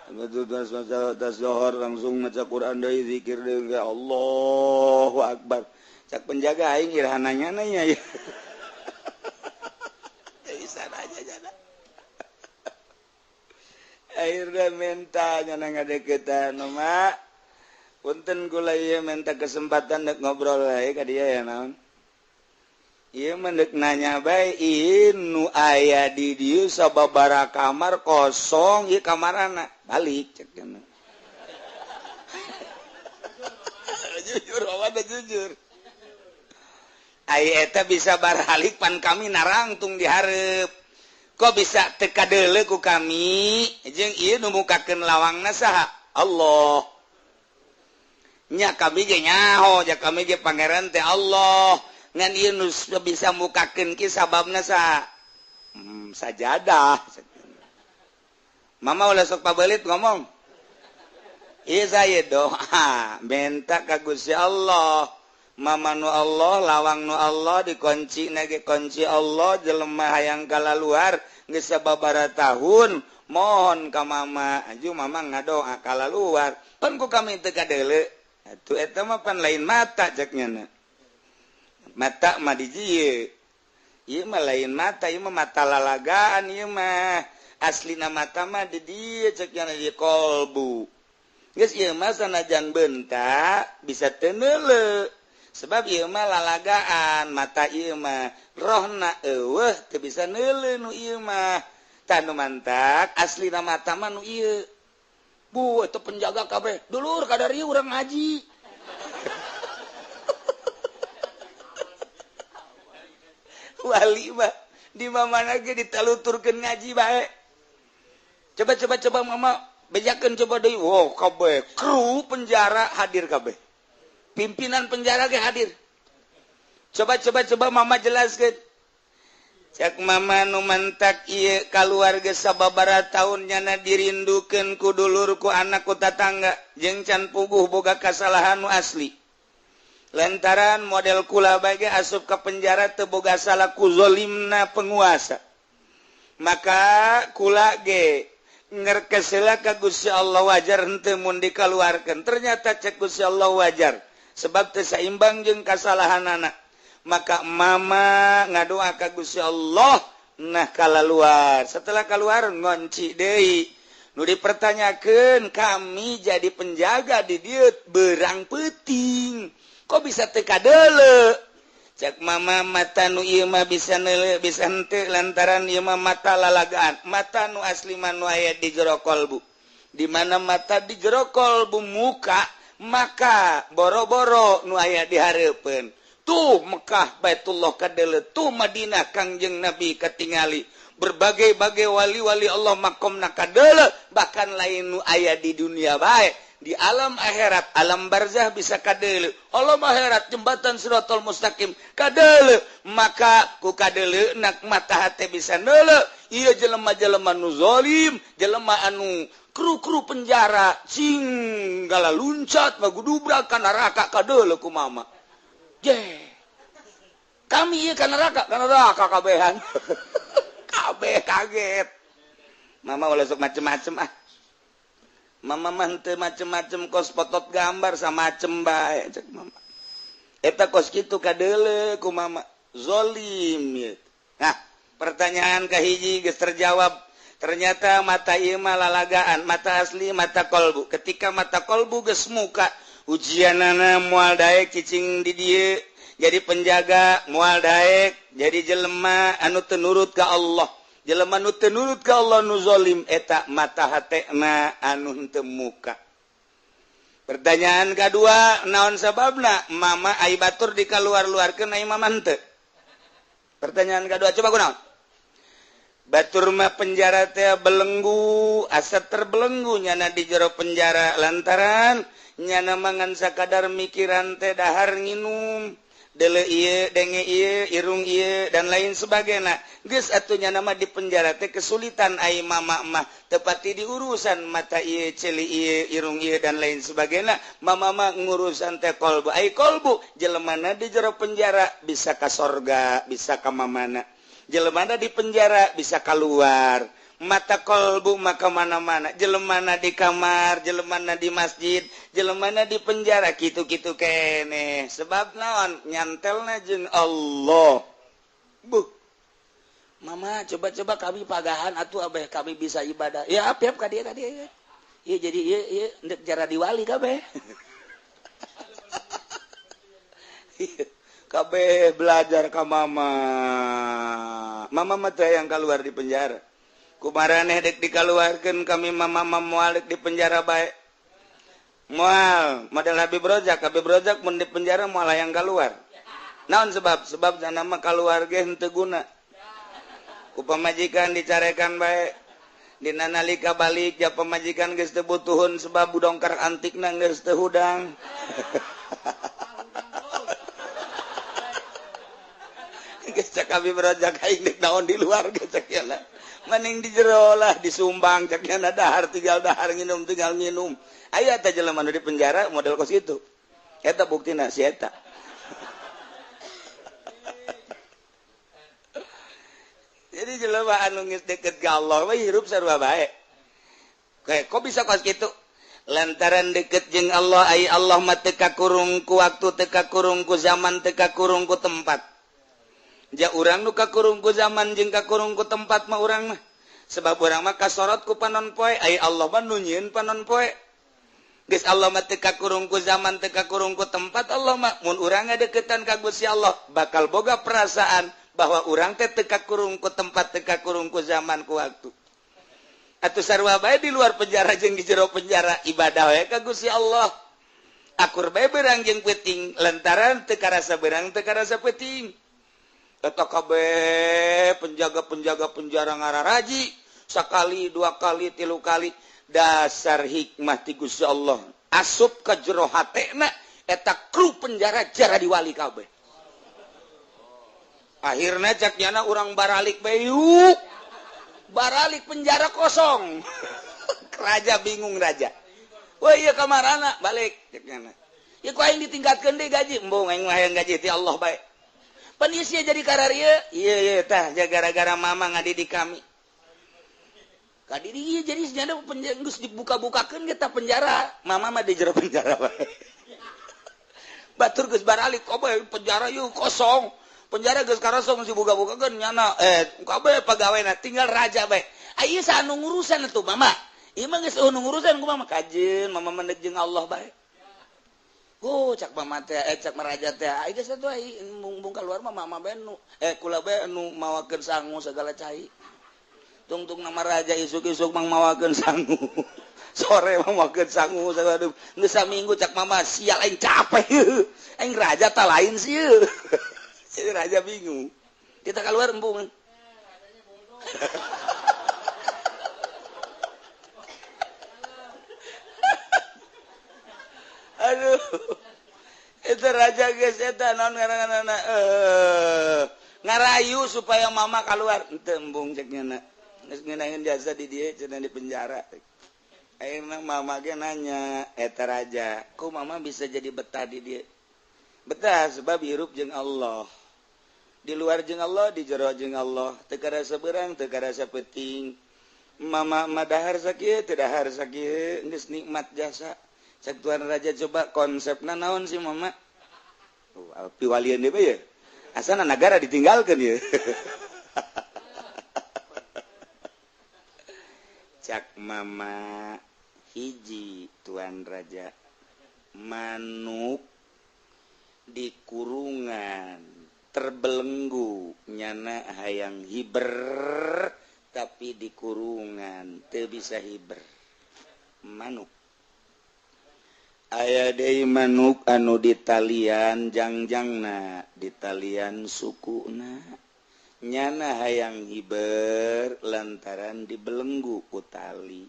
Terus baca zuhur langsung maca Quran deui zikir deui Allahu akbar. Cak penjaga aing iraha nanya ya. Bisa aja jana. Akhirnya minta nyana ngadeukeutan mah. Punten kula ieu minta kesempatan dek ngobrol wae ka dia ya naon. Ieu mah deuk nanya bae ieu nu aya di dieu sababaraha kamar kosong ieu kamarana balik cek cenah. Jujur awak jujur. Ai eta bisa baralik pan kami narangtung di hareup. Kok bisa teu kadeuleu ku kami jeung ieu nu mukakeun lawangna saha? Allah. Nya kami ge nyaho, ja kami ge pangeran teh Allah. Ngan ieu nu bisa mukakeun ki sababna saha? Sajadah. Mama ulah sok pabelit ngomong. Ieu saya doa minta ka Gusti Allah. Mama nu Allah, lawang nu Allah dikunci nage kunci Allah jelema hayang kalaluar geus sababaraha tahun mohon ka mama aju mama ngadoa kalaluar pan ku kami teu kadeuleu atuh eta mah pan lain mata cek nyana. Mata mah di dieu ieu mah lain mata ieu mah mata lalagaan ieu mah aslina mata mah di dieu cek nyana di kolbu geus ieu mah sanajan bentak bisa teu neuleu sebab ieu mah lalagaan mata ieu mah rohna eueuh teu bisa neuleu nu ieu mah tah nu mantak aslina mata mah nu ieu bu eta penjaga kabeh dulur kadarieu urang ngaji. Wali mah di mana ge ditaluturkeun ngaji bae. Coba coba coba mama bejakeun coba deui. Wow kabeh kru penjara hadir kabeh. Pimpinan penjara ge hadir. Coba coba coba mama jelaskeun. Cak mama nu mantak ieu kaluarga sababaraha taun nyana dirindukeun ku dulur ku anak ku tatangga jeung can puguh boga kasalahan nu asli. Lantaran model kula bae asup ka penjara teu boga salah ku zalimna penguasa. Maka kula ge ngerkesela ka Gusti Allah wajar henteu mun dikaluarkeun. Ternyata cek Gusti Allah wajar sebab teu saimbang jeung kasalahanana. Maka mama ngadoa ka Gusti Allah nah kalaluar. Setelah keluar ngonci deui. Nu dipertanyakeun kami jadi penjaga di dieu berang peuting. Kok bisa teu kadeuleu? Cek mama mata nu ieu mah bisa neuleu bisa henteu lantaran ieu mah mata lalagaan. Mata nu asli mah nu aya di jero kolbu. Di mana mata di jero kolbu muka maka boro-boro nu aya di hareupeun. Tuh Mekah Baitullah kadeuleu, tuh Madinah Kangjeng Nabi katingali. Berbagai-bagai wali-wali Allah makomna kadeuleu, bahkan lain nu aya di dunia bae. Di alam akhirat, alam barzah bisa kadeuleu. Alam akhirat jembatan Siratal Mustaqim kadeuleu. Maka ku kadeuleu nak mata hate bisa neuleu. Ieu jelema-jelema nu zalim, jelema anu kru-kru penjara sing gala luncat magudubrak ka neraka kadeuleu ku mama. Je. Kami ieu ka neraka kabehan. Kabeh kaget. Mama ulah sok macem-macem ah. Mama mah henteu macem-macem kos potot gambar samacem bae cek mama. Eta kos kitu kadeuleu ku mama. Zalim ieu. Nah, Pertanyaan kahiji geus terjawab. Ternyata mata ieu mah lalagaan, mata asli mata kolbu. Ketika mata kolbu geus muka, ujianana moal daek cicing di dieu, jadi penjaga moal daek, jadi jelema anu teu nurut ka Allah. Jelema nu teu nurut ka Allah nu zalim eta mata hatena anu teu muka. Pertanyaan kedua, naon sababna mama ai batur dikaluar-luarkeun ai mama henteu? Pertanyaan kedua, coba kunaon? Batur mah penjara teh belenggu, asa terbelenggu nyana di jero penjara lantaran nyana mangan sakadar mikiran teh dahar nginum, dele ieu, denge ieu, irung ieu dan lain sebagainya. Geus atuh nyana mah di penjara teh kesulitan ai mama mah tepati di urusan mata ieu, ceuli ieu, irung ieu dan lain sebagainya. Mama mah ngurusan teh kolbu. Ai kolbu jelemana di jero penjara bisa ka sorga, bisa ka mamana. Jelemana di penjara bisa keluar. Mata kolbu maka mana-mana. Jelemana di kamar, jelemana di masjid, jelemana di penjara kitu-kitu kene. Sebab naon nyantelna jeung Allah. Buh. Mama coba-coba kami pagahan atuh abeh kami bisa ibadah. Ya apiap ka dieu ka dieu. Ieu jadi ieu ieu ndek jara diwali kabeh. Kabeh belajar ka mama. Mama mah teh yang keluar di penjara. Kumaraneh dek dikaluarkeun kami mama moal dek di penjara bae. Moal model Habib Rozak, Habib Rozak mun di penjara moal hayang keluar. Naon sebab? Sebab jana mah kaluar ge henteu guna. Ku pamajikan dicarekan bae. Dina nalika balik ja pamajikan geus teu butuhun sebab budongkar antikna geus teu hudang. Geus cak Habib Rozak aing dek naon di luar geus cak nya. Mending di jero lah disumbang cak nya dahar tinggal dahar nginum tinggal nginum. Aya teh jelema nu di penjara model kos kitu. Eta buktina si eta. Jadi jelema anu geus deket ka Allah mah hirup sarua bae. Kayak kok bisa kos kitu? Lantaran deket jeung Allah ai Allah mah teu kakurung ku waktu, teu kakurung ku zaman, teu kakurung ku tempat. Ja urang nu kakurung ku zaman jeung kakurung ku tempat mah urang mah. Sebab urang mah kasorot ku panon poe, ai Allah mah nu nyieun panon poe. Geus Allah mah teu kakurung ku zaman, teu kakurung ku tempat Allah mah. Mun urang ngadeukeutan ka Gusti Allah bakal boga perasaan bahwa urang teh teu kakurung ku tempat, teu kakurung ku zaman ku waktu. Atuh sarua bae di luar penjara jeung di jero penjara ibadah we ka Gusti Allah. Akur bae beurang jeung peuting lantaran teu karasa beurang teu karasa peuting. Eta kabeh penjaga-penjaga penjara ngararaji sakali, dua kali, tilu kali. Dasar hikmah ti Gusti Allah asup ka jero hatena eta kru penjara jara diwali kabeh. Akhirna cak nyana urang baralik bae yuk. Baralik penjara kosong. Raja bingung raja. Wah ieu kamarana balik cak nyana. Ieu ku aing ditingkatkeun deui gaji, embung aing mah hayang gaji ti Allah bae. Penisia jadi kararia, iya iya tah gara-gara mama ngadidik kami. Kadidik iya jadi senyada penjara geus dibuka-bukakeun ge tah penjara, mama mah di jero penjara bae. Batur geus baralik kabeh penjara yeuh kosong. Penjara geus karosong geus dibuka-bukakeun nyana kabeh pegawena tinggal raja bae. Ieu saha nu ngurusan atuh mama? Ieu mah geus nu ngurusan ku mama kajeun, mama mah jeung Allah bae. Oh, cak mama teh, cak meraja teh. Ai geus atuh ai mung keluar mah mama bae nu kula bae nu mawakeun sangu segala cai. Tungtung nama raja isuk-isuk mang mawakeun sangu. Sore mawakeun sangu segala geus saminggu cak mama sial aing capek. Aing raja ta lain sieun. Jadi raja bingung. Kita keluar embung. Aduh, itu raja geus eta naon ngaranna ngarayu supaya mama keluar. Henteu embung cek nya geus ngeunaheun jasa di dieu cenah di penjara. Ayeuna mama ge nanya eta raja, ku mama bisa jadi betah di dieu? Betah sebab hirup jeung Allah. Di luar jeung Allah, di jero jeung Allah. Teu karasa beurang, teu karasa peuting. Mama mah dahar sakieu, teu dahar sakieu, geus nikmat jasa. Cek tuan raja coba konsepna naon sih mama? Piwalian deui ya. Asana negara ditinggalkeun ya. Cak mama hiji Tuan Raja, manuk di kurungan terbelenggu nyana hayang hiber tapi di kurungan teu bisa hiber. Manuk aya deui manuk anu ditalian jangjangna, ditalian sukuna, nyana hayang hiber lantaran dibelenggu ku tali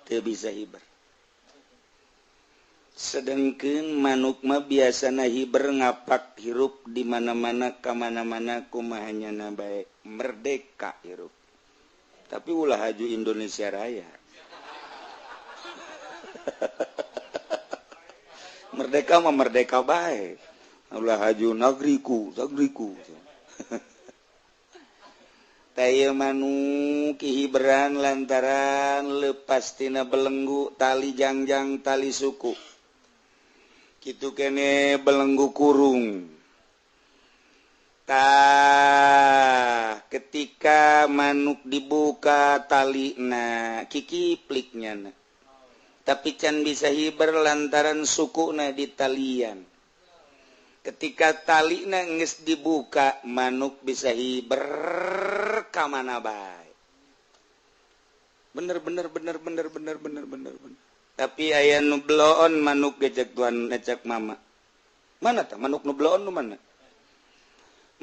teu bisa hiber. Sedengkeun manuk mah biasana hiber ngapak hirup di mana-mana ka mana-mana kumaha nyana bae, merdeka hirup. Tapi ulah haju Indonesia Raya. Merdeka mah merdeka bae. Ulah haju nagriku, nagriku. Taya manuk hiberan lantaran lepas tina belenggu tali jangjang tali suku. Kitu kene belenggu kurung. Tah ketika manuk dibuka talina kikipliknya na. Tapi can bisa hiber lantaran sukuna di talian. Ketika talina geus dibuka manuk bisa hiber ka mana bae. Bener bener bener bener bener bener bener bener. Tapi aya nu bloon manuk gejek tuan ecek mama. Mana tah manuk nu bloon nu mana?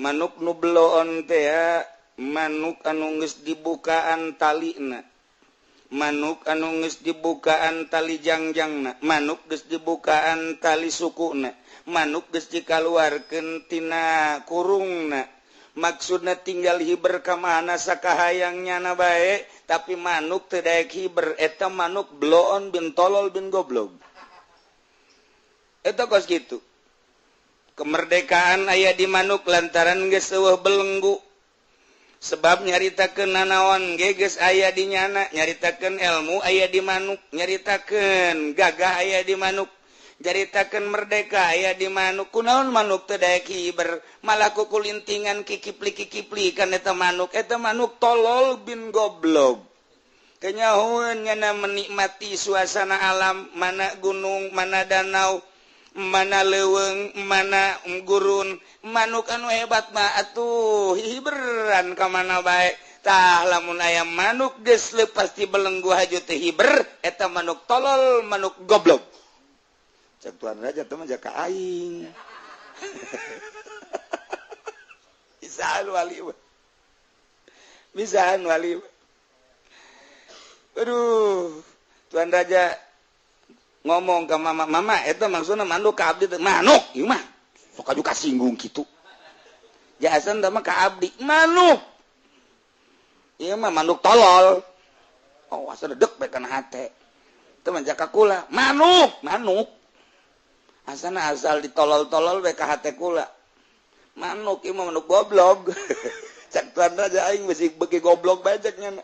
Manuk nu bloon teh ya, manuk anu geus dibukaan talina. Manuk anu geus dibukaan tali jangjangna, manuk geus dibukaan tali sukuna, manuk geus dikaluarkeun tina kurungna. Maksudna tinggal hiber ka mana sakahayang nyana bae, tapi manuk teu daek hiber, eta manuk bloon bin tolol bin goblog. Eta kos kitu. Kemerdekaan aya di manuk lantaran geus eueuh belenggu. Sebab nyaritakeun nanaon ge geus aya di nyana, nyaritakeun ilmu aya di manuk, nyaritakeun gagah aya di manuk, nyaritakeun merdeka aya di manuk. Kunaon manuk teu daek hiber, malah kukulintingan kikipli-kikipli kan eta manuk tolol bin goblog. Kenyahoeun nyana menikmati suasana alam, mana gunung, mana danau, mana leuweung, mana gurun. Manuk anu hebat mah atuh hiberan ka mana bae. Tah lamun aya manuk geus leupas ti belenggu haju teu hiber, eta manuk tolol, manuk goblok. Cek Tuan Raja teh mah jaka aing. Bisaan wali mah. Bisaan wali mah. Aduh, Tuan Raja ngomong ke mama, mama eta maksudna manuk ka abdi teh manuk ieu mah. Sok aju kasinggung kitu. Jasan teh mah ka abdi manuk. Ieu mah manuk tolol. Oh, asa dedek bae kana hate. Teu mah jaka kula, manuk, manuk. Asana asal ditolol-tolol bae ka hate kula. Manuk ieu mah manuk goblok. Cak Tuan Raja aing bisi beuki goblok bae cek nya.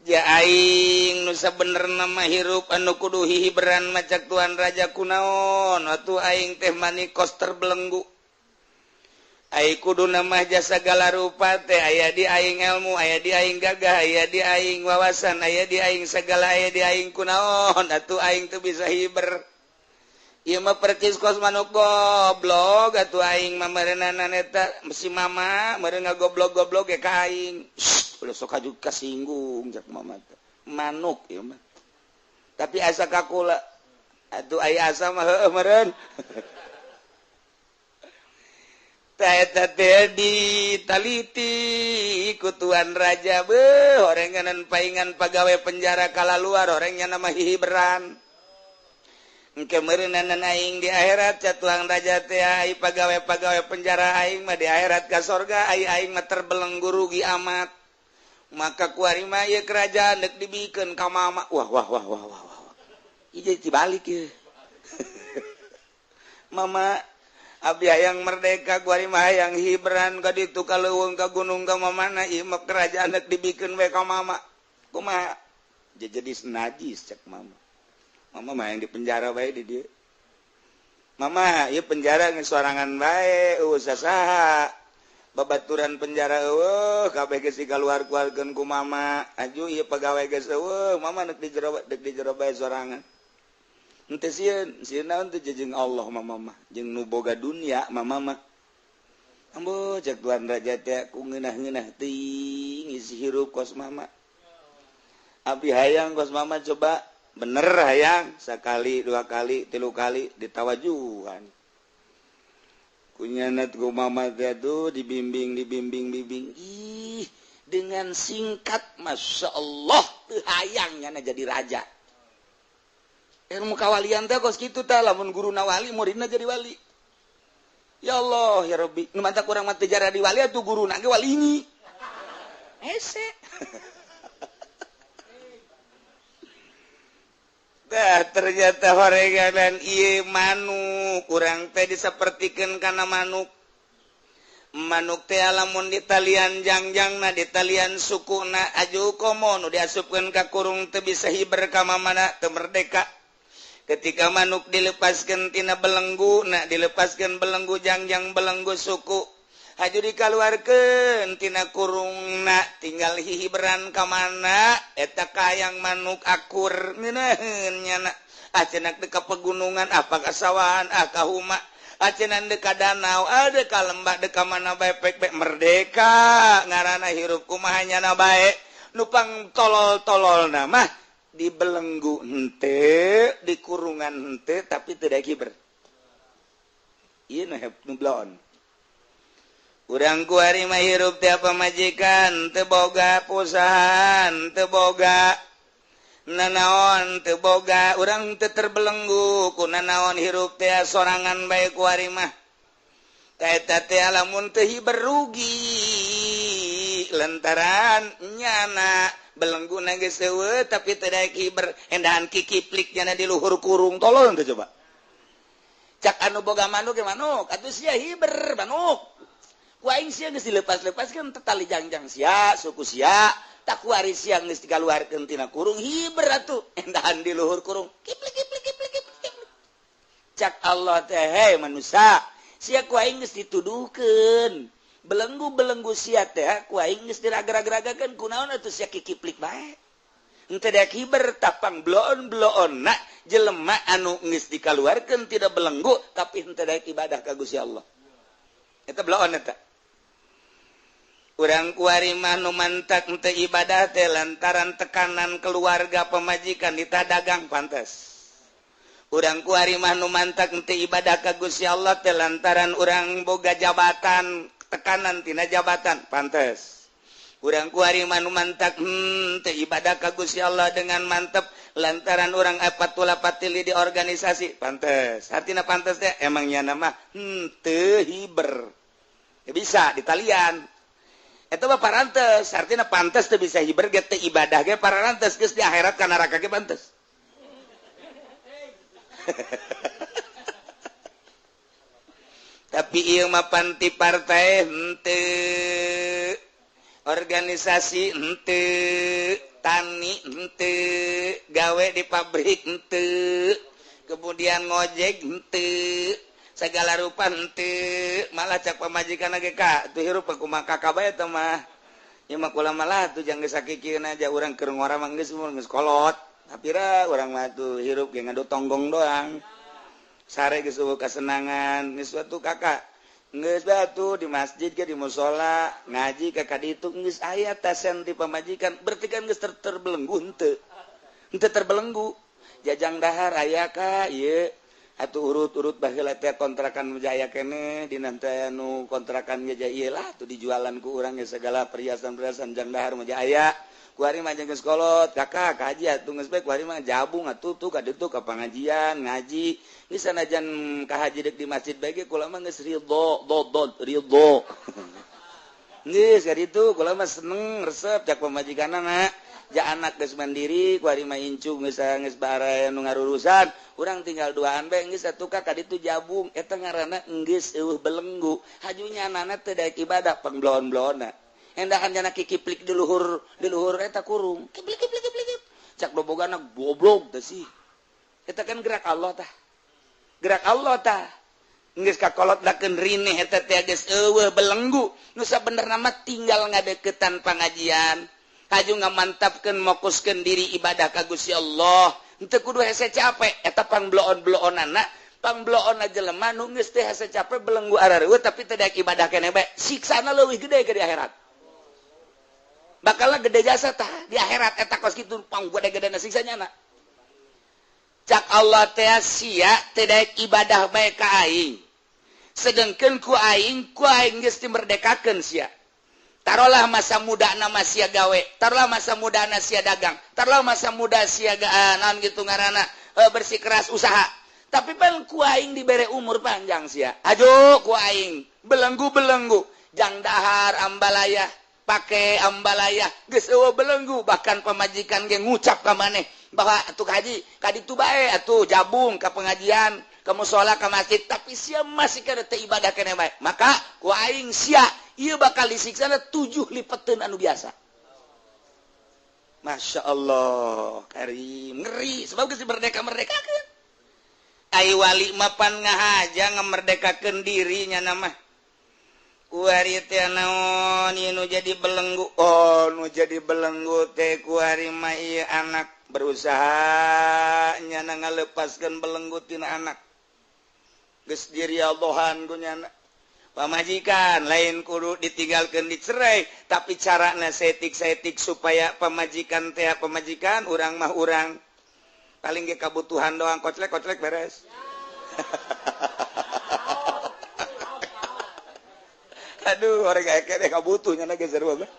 Ja aing nu sabenerna mah hirup anu kudu hihiberan mah cak Tuan Raja kunaon atuh aing teh manikos terbelenggu. Ai kuduna mah jasa sagala rupa teh aya di aing ilmu, aya di aing gagah, aya di aing wawasan, aya di aing sagala, aya di aing kunaon atuh aing teu bisa hiber. Ieu mah percis kos manuk goblok atuh aing mah meureunana eta si mama meureun ngagoblok-goblok ge ka aing. Ulah sok aju kasinggung cak mama teh. Manuk ieu mah. Tapi asa ka kula atuh aya asa mah heueuh meureun. Tah eta teh ditaliti ku Tuan Raja beuh horenganan paingan pagawe penjara kalaluar horeng nya mah hihiberan. Engke meureunana aing di akhirat ca Tuan Raja teh ai pagawe-pagawe penjara aing mah di akhirat ka sorga ai aing mah terbelenggu rugi amat. Maka kuari mah ieu kerajaan deuk dibikeun ka mama. Wah wah wah wah wah wah. Ieu jadi dibalik ieu. Mama abdi hayang merdeka kuari mah hayang hiberan ka ditu ka leuweung ka gunung ka mamana ieu mah kerajaan deuk dibikeun we ka mama. Kumaha? Jadi najis cek mama. Mama mah yang di penjara bae di dieu. Mama ieu penjara geus sorangan bae eueuh sasaha. Babaturan penjara eueuh kabeh geus dikaluar-keluarkeun ku mama. Aju ieu pegawai geus eueuh, mama deuk di jero deuk di jero bae sorangan. Henteu sieun, sieun naon teh jeung Allah mama mah, jeung nu boga dunia mama mah. Ambo cek tuan raja teh ku ngeunah-ngeunah teuing isi hirup kos mama. Abi hayang kos mama coba bener hayang sakali, dua kali, tilu kali ditawajuhan. Kunyanat ku mama teh tuh dibimbing dibimbing bimbing. Ih, dengan singkat Masya Allah teu hayang nyana jadi raja. Ilmu kawalian teh kos kitu tah, lamun guruna wali muridna jadi wali. Ya Allah ya Rabbi, nu mantak urang mah teu jadi wali atuh guruna ge wali ini. Hese. Dah ternyata horeganan ieu manuk kurang teh disapertikeun kana manuk. Manuk teh lamun ditalian jangjangna, ditalian sukuna aju komo nu diasupkeun ka kurung teu bisa hiber ka mamana teu merdeka. Ketika manuk dilepaskeun tina belenggu, na dilepaskeun belenggu jangjang belenggu suku, haju dikaluarkeun tina kurungna tinggal hihiberan ka mana eta kayang manuk akur ngeunaheun nyana. Ah cenah deuk ka pegunungan, ah ka sawahan, ah ka huma, ah cenah deuk ka danau, ah deuk ka lembah, deuk ka mana bae pek bae merdeka ngaranna hirup kumaha nyana bae. Nu pang tolol-tololna mah dibelenggu henteu, di kurungan henteu tapi teu daek hiber. Ieu nu bloon. Urang kuari mah hirup teh pamajikan teu boga perusahaan, teu boga nanaon, teu boga urang teu terbelenggu ku nanaon hirup teh sorangan bae kuari mah. Eta teh lamun teu hiber rugi lantaran nyana belenggu na geus eueuh tapi teu daek hiber endahan kikiplik nyana di luhur kurung tolong teh coba. Cak anu boga manuk ge manuk atuh sia hiber manuk. Ku aing sia geus dilepas-lepaskeun teh tali jangjang sia suku sia tak kuari sia geus dikaluarkeun tina kurung hiber atuh endahan di luhur kurung kiplik kiplik kiplik kiplik. Cak Allah teh hei manusia sia ku aing geus dituduhkeun belenggu-belenggu sia teh ku aing geus diraga-ragakeun kunaon atuh sia kikiplik bae henteu daek hiber tapang bloon-bloonna jelema anu geus dikaluarkeun tidak belenggu tapi henteu daek ibadah ka Gusti Allah eta bloon eta. Urang kuari mah nu mantak henteu ibadah teh lantaran tekanan keluarga pemajikan ditadagang pantes. Urang kuari mah nu mantak henteu ibadah ka Gusti Allah teh lantaran urang boga jabatan tekanan tina jabatan pantes. Urang kuari mah nu mantak henteu ibadah ka Gusti Allah dengan mantep lantaran urang apatula patili di organisasi pantes. Artina pantes teh emang nyana mah henteu hiber. Ya bisa ditalian. Eta mah parantes, artina pantes teu bisa hiber ge teu ibadah ge parantes geus di akhirat ka neraka ge pantes. Tapi ieu mah panti partai henteu, organisasi henteu, tani henteu, gawe di pabrik henteu, kemudian ngojek henteu, segala rupa henteu, malah cak pamajikan ge ka tuh hirup kumaha kakak bae teh mah. Ieu mah kula malah tuh jang geus sakikieun aja urang keur ngora mah geus umur geus kolot. Tapi ra urang mah tuh hirup ge ngadu tonggong doang. Sare geus eueuh kasenangan, geus atuh kakak. Geus batu di masjid ge di musala, ngaji ka kaditu geus aya tasen ti pamajikan, berarti kan geus terbelenggu henteu. Henteu terbelenggu. Jajang dahar aya ka ieu atuh urut-urut baheula teh kontrakan jaya keneh dina teh nu kontrakan ge ieu lah tuh dijualan ku urang ge segala perhiasan-perhiasan jang dahar mah aya. Kuari mah geus kolot kakak kaji atuh geus bae kuari mah jabung atuh tuh ka ditu ka pangajian ngaji geus sanajan ka haji deuk di masjid bae ge kula mah geus ridho dodod ridho geus ka ditu kula mah seneng resep cak pamajikanna na ja anak geus mandiri kuari mah incu geus geus baraya nu ngarurusan urang tinggal duaan bae geus atuh ka ditu jabung eta ngaranna geus eueuh belenggu hajunya anana teu daek ibadah pangbloon-bloonna endahan jana kikiplik di luhur eta kurung kiplik kiplik kiplik cak dobogana goblok teh sih eta kan gerak Allah tah gerak Allah tah Geus kakolot dakeun rineh eta teh geus eueuh belenggu. Nu sabenerna mah tinggal ngadeukeutan pangajian. Haju ngamantapkeun mokuskeun diri ibadah ka Gusti Allah. Henteu kudu hese capek eta pangbloon-bloonana, pangbloonna jelema nu geus teh hese capek belenggu arareueuh tapi teu daek ibadah keneh bae. Siksana leuwih gede ke di akhirat. Bakalna gede jasa tah di akhirat eta kos kitu pang gede-gedena siksanya na. Cak Allah teh sia teu daek ibadah bae ka aing. Sedengkeun ku aing geus dimerdekakeun sia. Tarolah masa muda nama sia gawe, tarolah masa muda na sia dagang, tarolah masa muda sia naon gitu ngaranna bersikeras usaha. Tapi pan ku aing dibere umur panjang sia. Ajo ku aing belenggu-belenggu, jang dahar ambalaya, pake ambalaya, geus eueuh belenggu, bahkan pamajikan ge ngucap ka maneh bahwa atuh haji ka ditu bae atuh jabung ka pengajian, ke musola, ke masjid, tapi sia masih kana teu ibadah keneh bae. Maka ku aing sia ieu bakal disiksana 7 lipeteun anu biasa. Masya Allah, karim ngeri sebab geus merdeka-merdekakeun. Ai wali mapan ngahaja ngamerdekakeun dirinya nama. Kuari teh naon ieu nu jadi belenggu? Oh, nu jadi belenggu teh kuari mah ieu anak berusaha nyana ngalepaskeun belenggu tina anak. Geus diriallohan ku nyana. Pamajikan lain kudu ditinggalkan dicerai, tapi carana setik-setik supaya pamajikan teh pamajikan urang mah urang paling ge kabutuhan doang koclek-koclek beres. Aduh, orang kayak deh kabutuhnya lagi seru banget.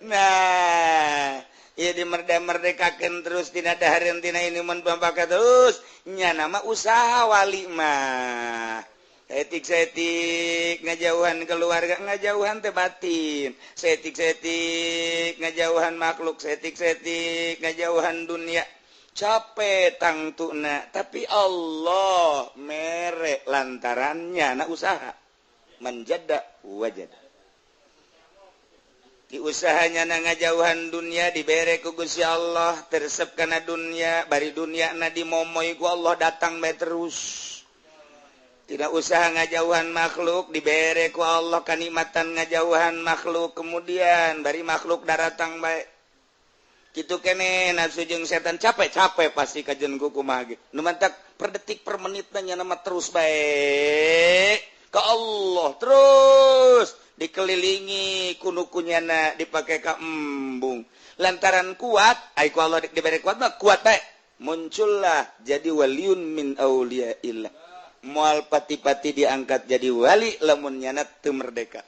Nah, ya dimerdeka-merdekakeun terus tina dahareun tina inuman bampaka terus nya nama usaha wali mah. Setik-setik ngajauhan keluarga, ngajauhan teh batin. Setik-setik ngajauhan makhluk, setik-setik ngajauhan dunia. Capek tangtuna, tapi Allah mere lantarannya na usaha. Manjada wajada. Di usahanya na ngajauhan dunia dibere ku Gusti Allah, teresep kana dunia, bari dunia na dimomoy ku Allah datang bae terus. Tidak usaha ngajauhan makhluk dibere ku Allah kanikmatan ngajauhan makhluk, kemudian bari makhluk daratang bae. Kitu kene nafsu jeung setan capek-capek pasti kajen ku kumaha ge. Nu mantak per detik per menitna nya mah terus bae ka Allah terus dikelilingi kunu kunyana dipake ka embung. Lantaran kuat, ai ku Allah dibere kuat mah kuat bae. Muncullah jadi waliun min auliyaillah. Moal pati-pati diangkat jadi wali lamun nyana teu merdeka.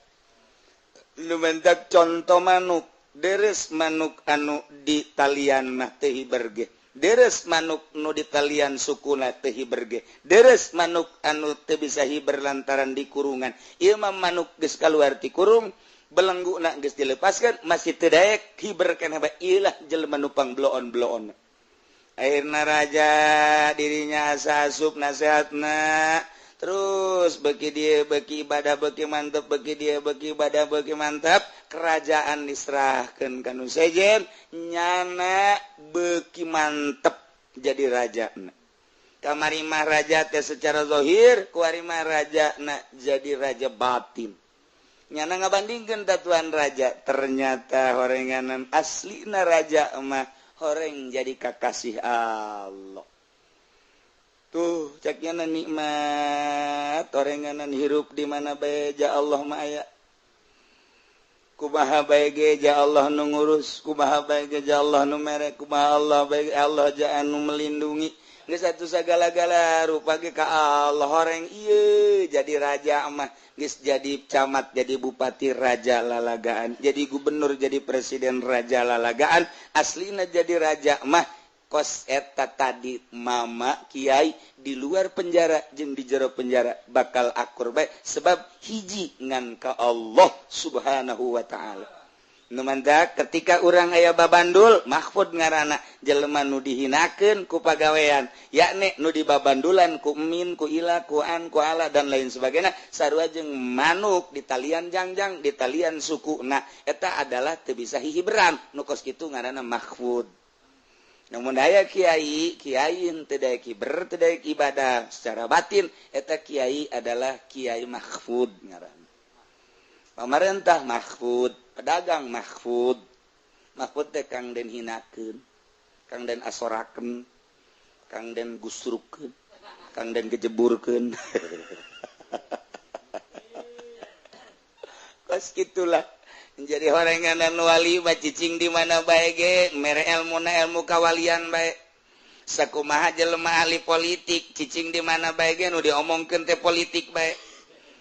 Nu mantak conto manuk, deres manuk anu di talian mah teu hiber ge. Deres manuk nu di talian sukuna teu hiber ge. Deres manuk anu teu bisa hiber lantaran di kurungan. Ieu mah manuk geus kaluar ti kurung, belengguna geus dilepaskeun masih teu daek hiber keneh bae. Ieu lah jelema nu pangbloon-bloon. Akhirna raja dirinya asa asup nasehatna terus beki dia beki ibadah beki mantep, beki dia beki ibadah beki mantep, kerajaan diserahkan ka nu sejen nyana beki mantep jadi raja. Kamari mah raja teh secara zahir, kuari mah raja na jadi raja batin. Nyana ngabandingkeun tatuan raja, ternyata horenganan aslina raja mah horeng jadi kakasih Allah. Tuh ceknya nikmat orenganan hirup di mana bae ja Allah mah aya. Kumaha bae ge ja Allah nu ngurus, kumaha bae ge ja Allah nu mere, kumaha Allah bae Allah ja anu melindungi. Geus atuh sagala-gala rupa ge ka Allah horeng ieu jadi raja mah geus jadi camat, jadi bupati raja lalagaan, jadi gubernur, jadi presiden raja lalagaan, aslina jadi raja mah kos eta tadi mama kiai di luar penjara jeung di jero penjara bakal akur bae sebab hiji ngan ka Allah Subhanahu wa taala. Nu mantak ketika urang aya babandul mahfud ngaranna jelema nu dihinakeun ku pagawean yakni nu dibabandulan ku min ku ila ku an ku ala dan lain sebagainya sarua jeung manuk di talian jangjang di talian sukuna eta adalah teu bisa hihiberan nu kos kitu ngaranna mahfud. Namun aya kiai, kiai teu daek kiber, teu daek ibadah secara batin, eta kiai adalah kiai mahfud ngaranna. Pamarentah mahfud, pedagang mahfud. Mahfud teh kang den hinakeun, kang den asorakeun, kang den gusrukeun, kang den kejeburkeun. Kos gitulah. Jadi horenganan wali mah cicing di mana bae ge mere elmuna ilmu kawalian bae. Sakumaha jelema ahli politik cicing di mana bae ge nu diomongkeun teh politik bae.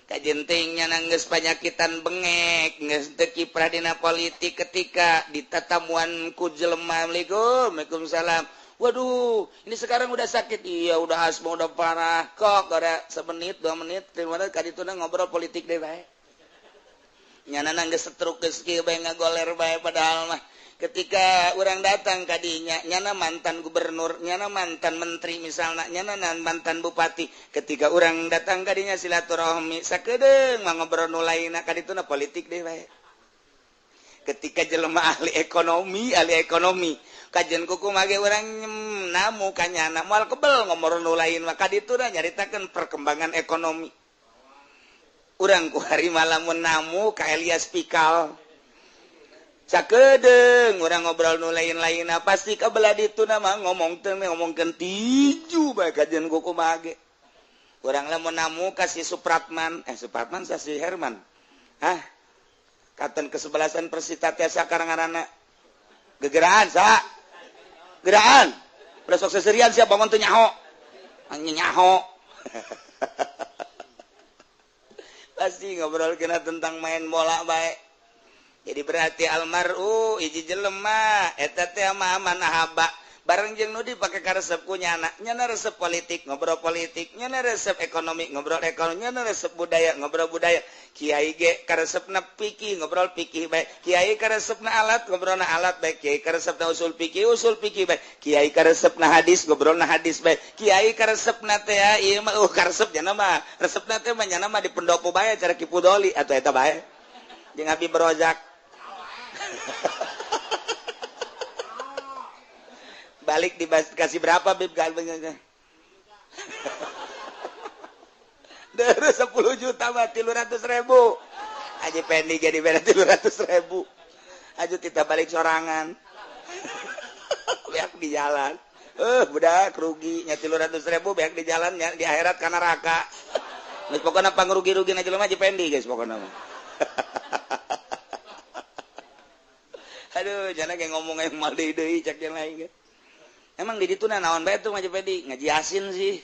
Kajenting nya geus panyakitan bengek geus teu kiprah dina politik ketika ditatamuan ku jelema Assalamualaikum, waalaikumsalam. Waduh, ini sekarang udah sakit. Iya, udah asma, udah parah. Kok gara semenit, 2 menit, 3 menit kadituna ngobrol politik deh bae. Nyana geus setruk geus kieu bae ngagoler bae padahal mah ketika urang datang ka dinya nyana mantan gubernur, nyana mantan menteri misalna, nyana mantan bupati. Ketika urang datang ka dinya silaturahmi sakedeung mah ngobrol nu lainna ka dituna politik deh bae. Ketika jelema ahli ekonomi kajian kuku mage urang namu ka nyana moal kebel ngobrol nu lain mah ka dituna nyaritakeun perkembangan ekonomi. Urang ku hari malamun namu ka Elias Pikal sakedeung urang ngobrol nu lain-lain pasti ka belah ditu mah ngomong teh ngomongkeun tiju bae kajian kuku mage. Urang lamun namu ka si Supratman, Supratman sa si Herman. Hah? Katen kesebelasan Persita teh sakarang ngaranna. Gegeraan sa. Geraan. Udah sok seserian sia bangun teu nyaho. Nyaho. Pasti ngobrol kena tentang main bola bae. Jadi berarti almaru hiji jelema eta teh mah manahaba bareng jeung nu dipake karesep ku nyana, nyana resep politik ngobrol politik, nyana resep ekonomi ngobrol ekonomi, nyana resep budaya ngobrol budaya. Kiai ge karesepna fikih ngobrol fikih bae, kiai karesepna alat ngobrolna alat bae, kiai karesepna usul fikih bae, kiai karesepna hadis ngobrolna hadis bae, kiai karesepna teh ieu mah karesep nyana mah resepna teh mah nyana mah di pendopo bae cara Ki Pudoli atuh eta bae jeung Habib Rozak. Balik dikasih berapa Bib galbengnya? Terus 10 juta mah 300.000. Aja pendi jadi beda 300.000. Aja kita balik sorangan. Beak di jalan. Budak rugi nya 300.000 beak di jalan nya di akhirat kana neraka. Geus pokona pangrugi-rugi na jelema aja pendi guys pokona mah. Aduh, jangan kayak ngomong yang mal deui cek yang lain. Emang di ditu naon bae tuh ngaji pedi, ngaji yasin sih.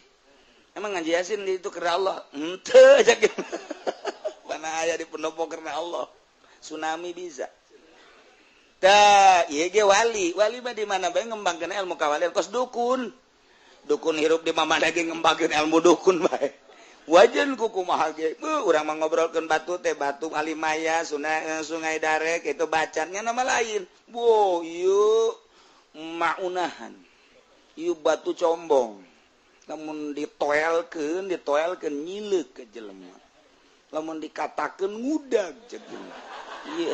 Emang ngaji yasin di itu karena Allah. Henteu cek. Mana aya di pendopo karena Allah. Tsunami bisa. Tah, ieu ge wali. Wali mah di mana bae ngembangkeun ilmu kawalian kos dukun. Dukun hirup di mana ge ngembangkeun ilmu dukun bae. Wajan ku kumaha ge. Urang mah ngobrolkeun batu teh batu Alimaya, sungai Darek itu bacannya nama lain. Wo, ieu maunahan. Ieu batu combong. Lamun ditoelkeun nyileuk ke jelema. Lamun dikatakeun ngudag jeung jelema. Ieu.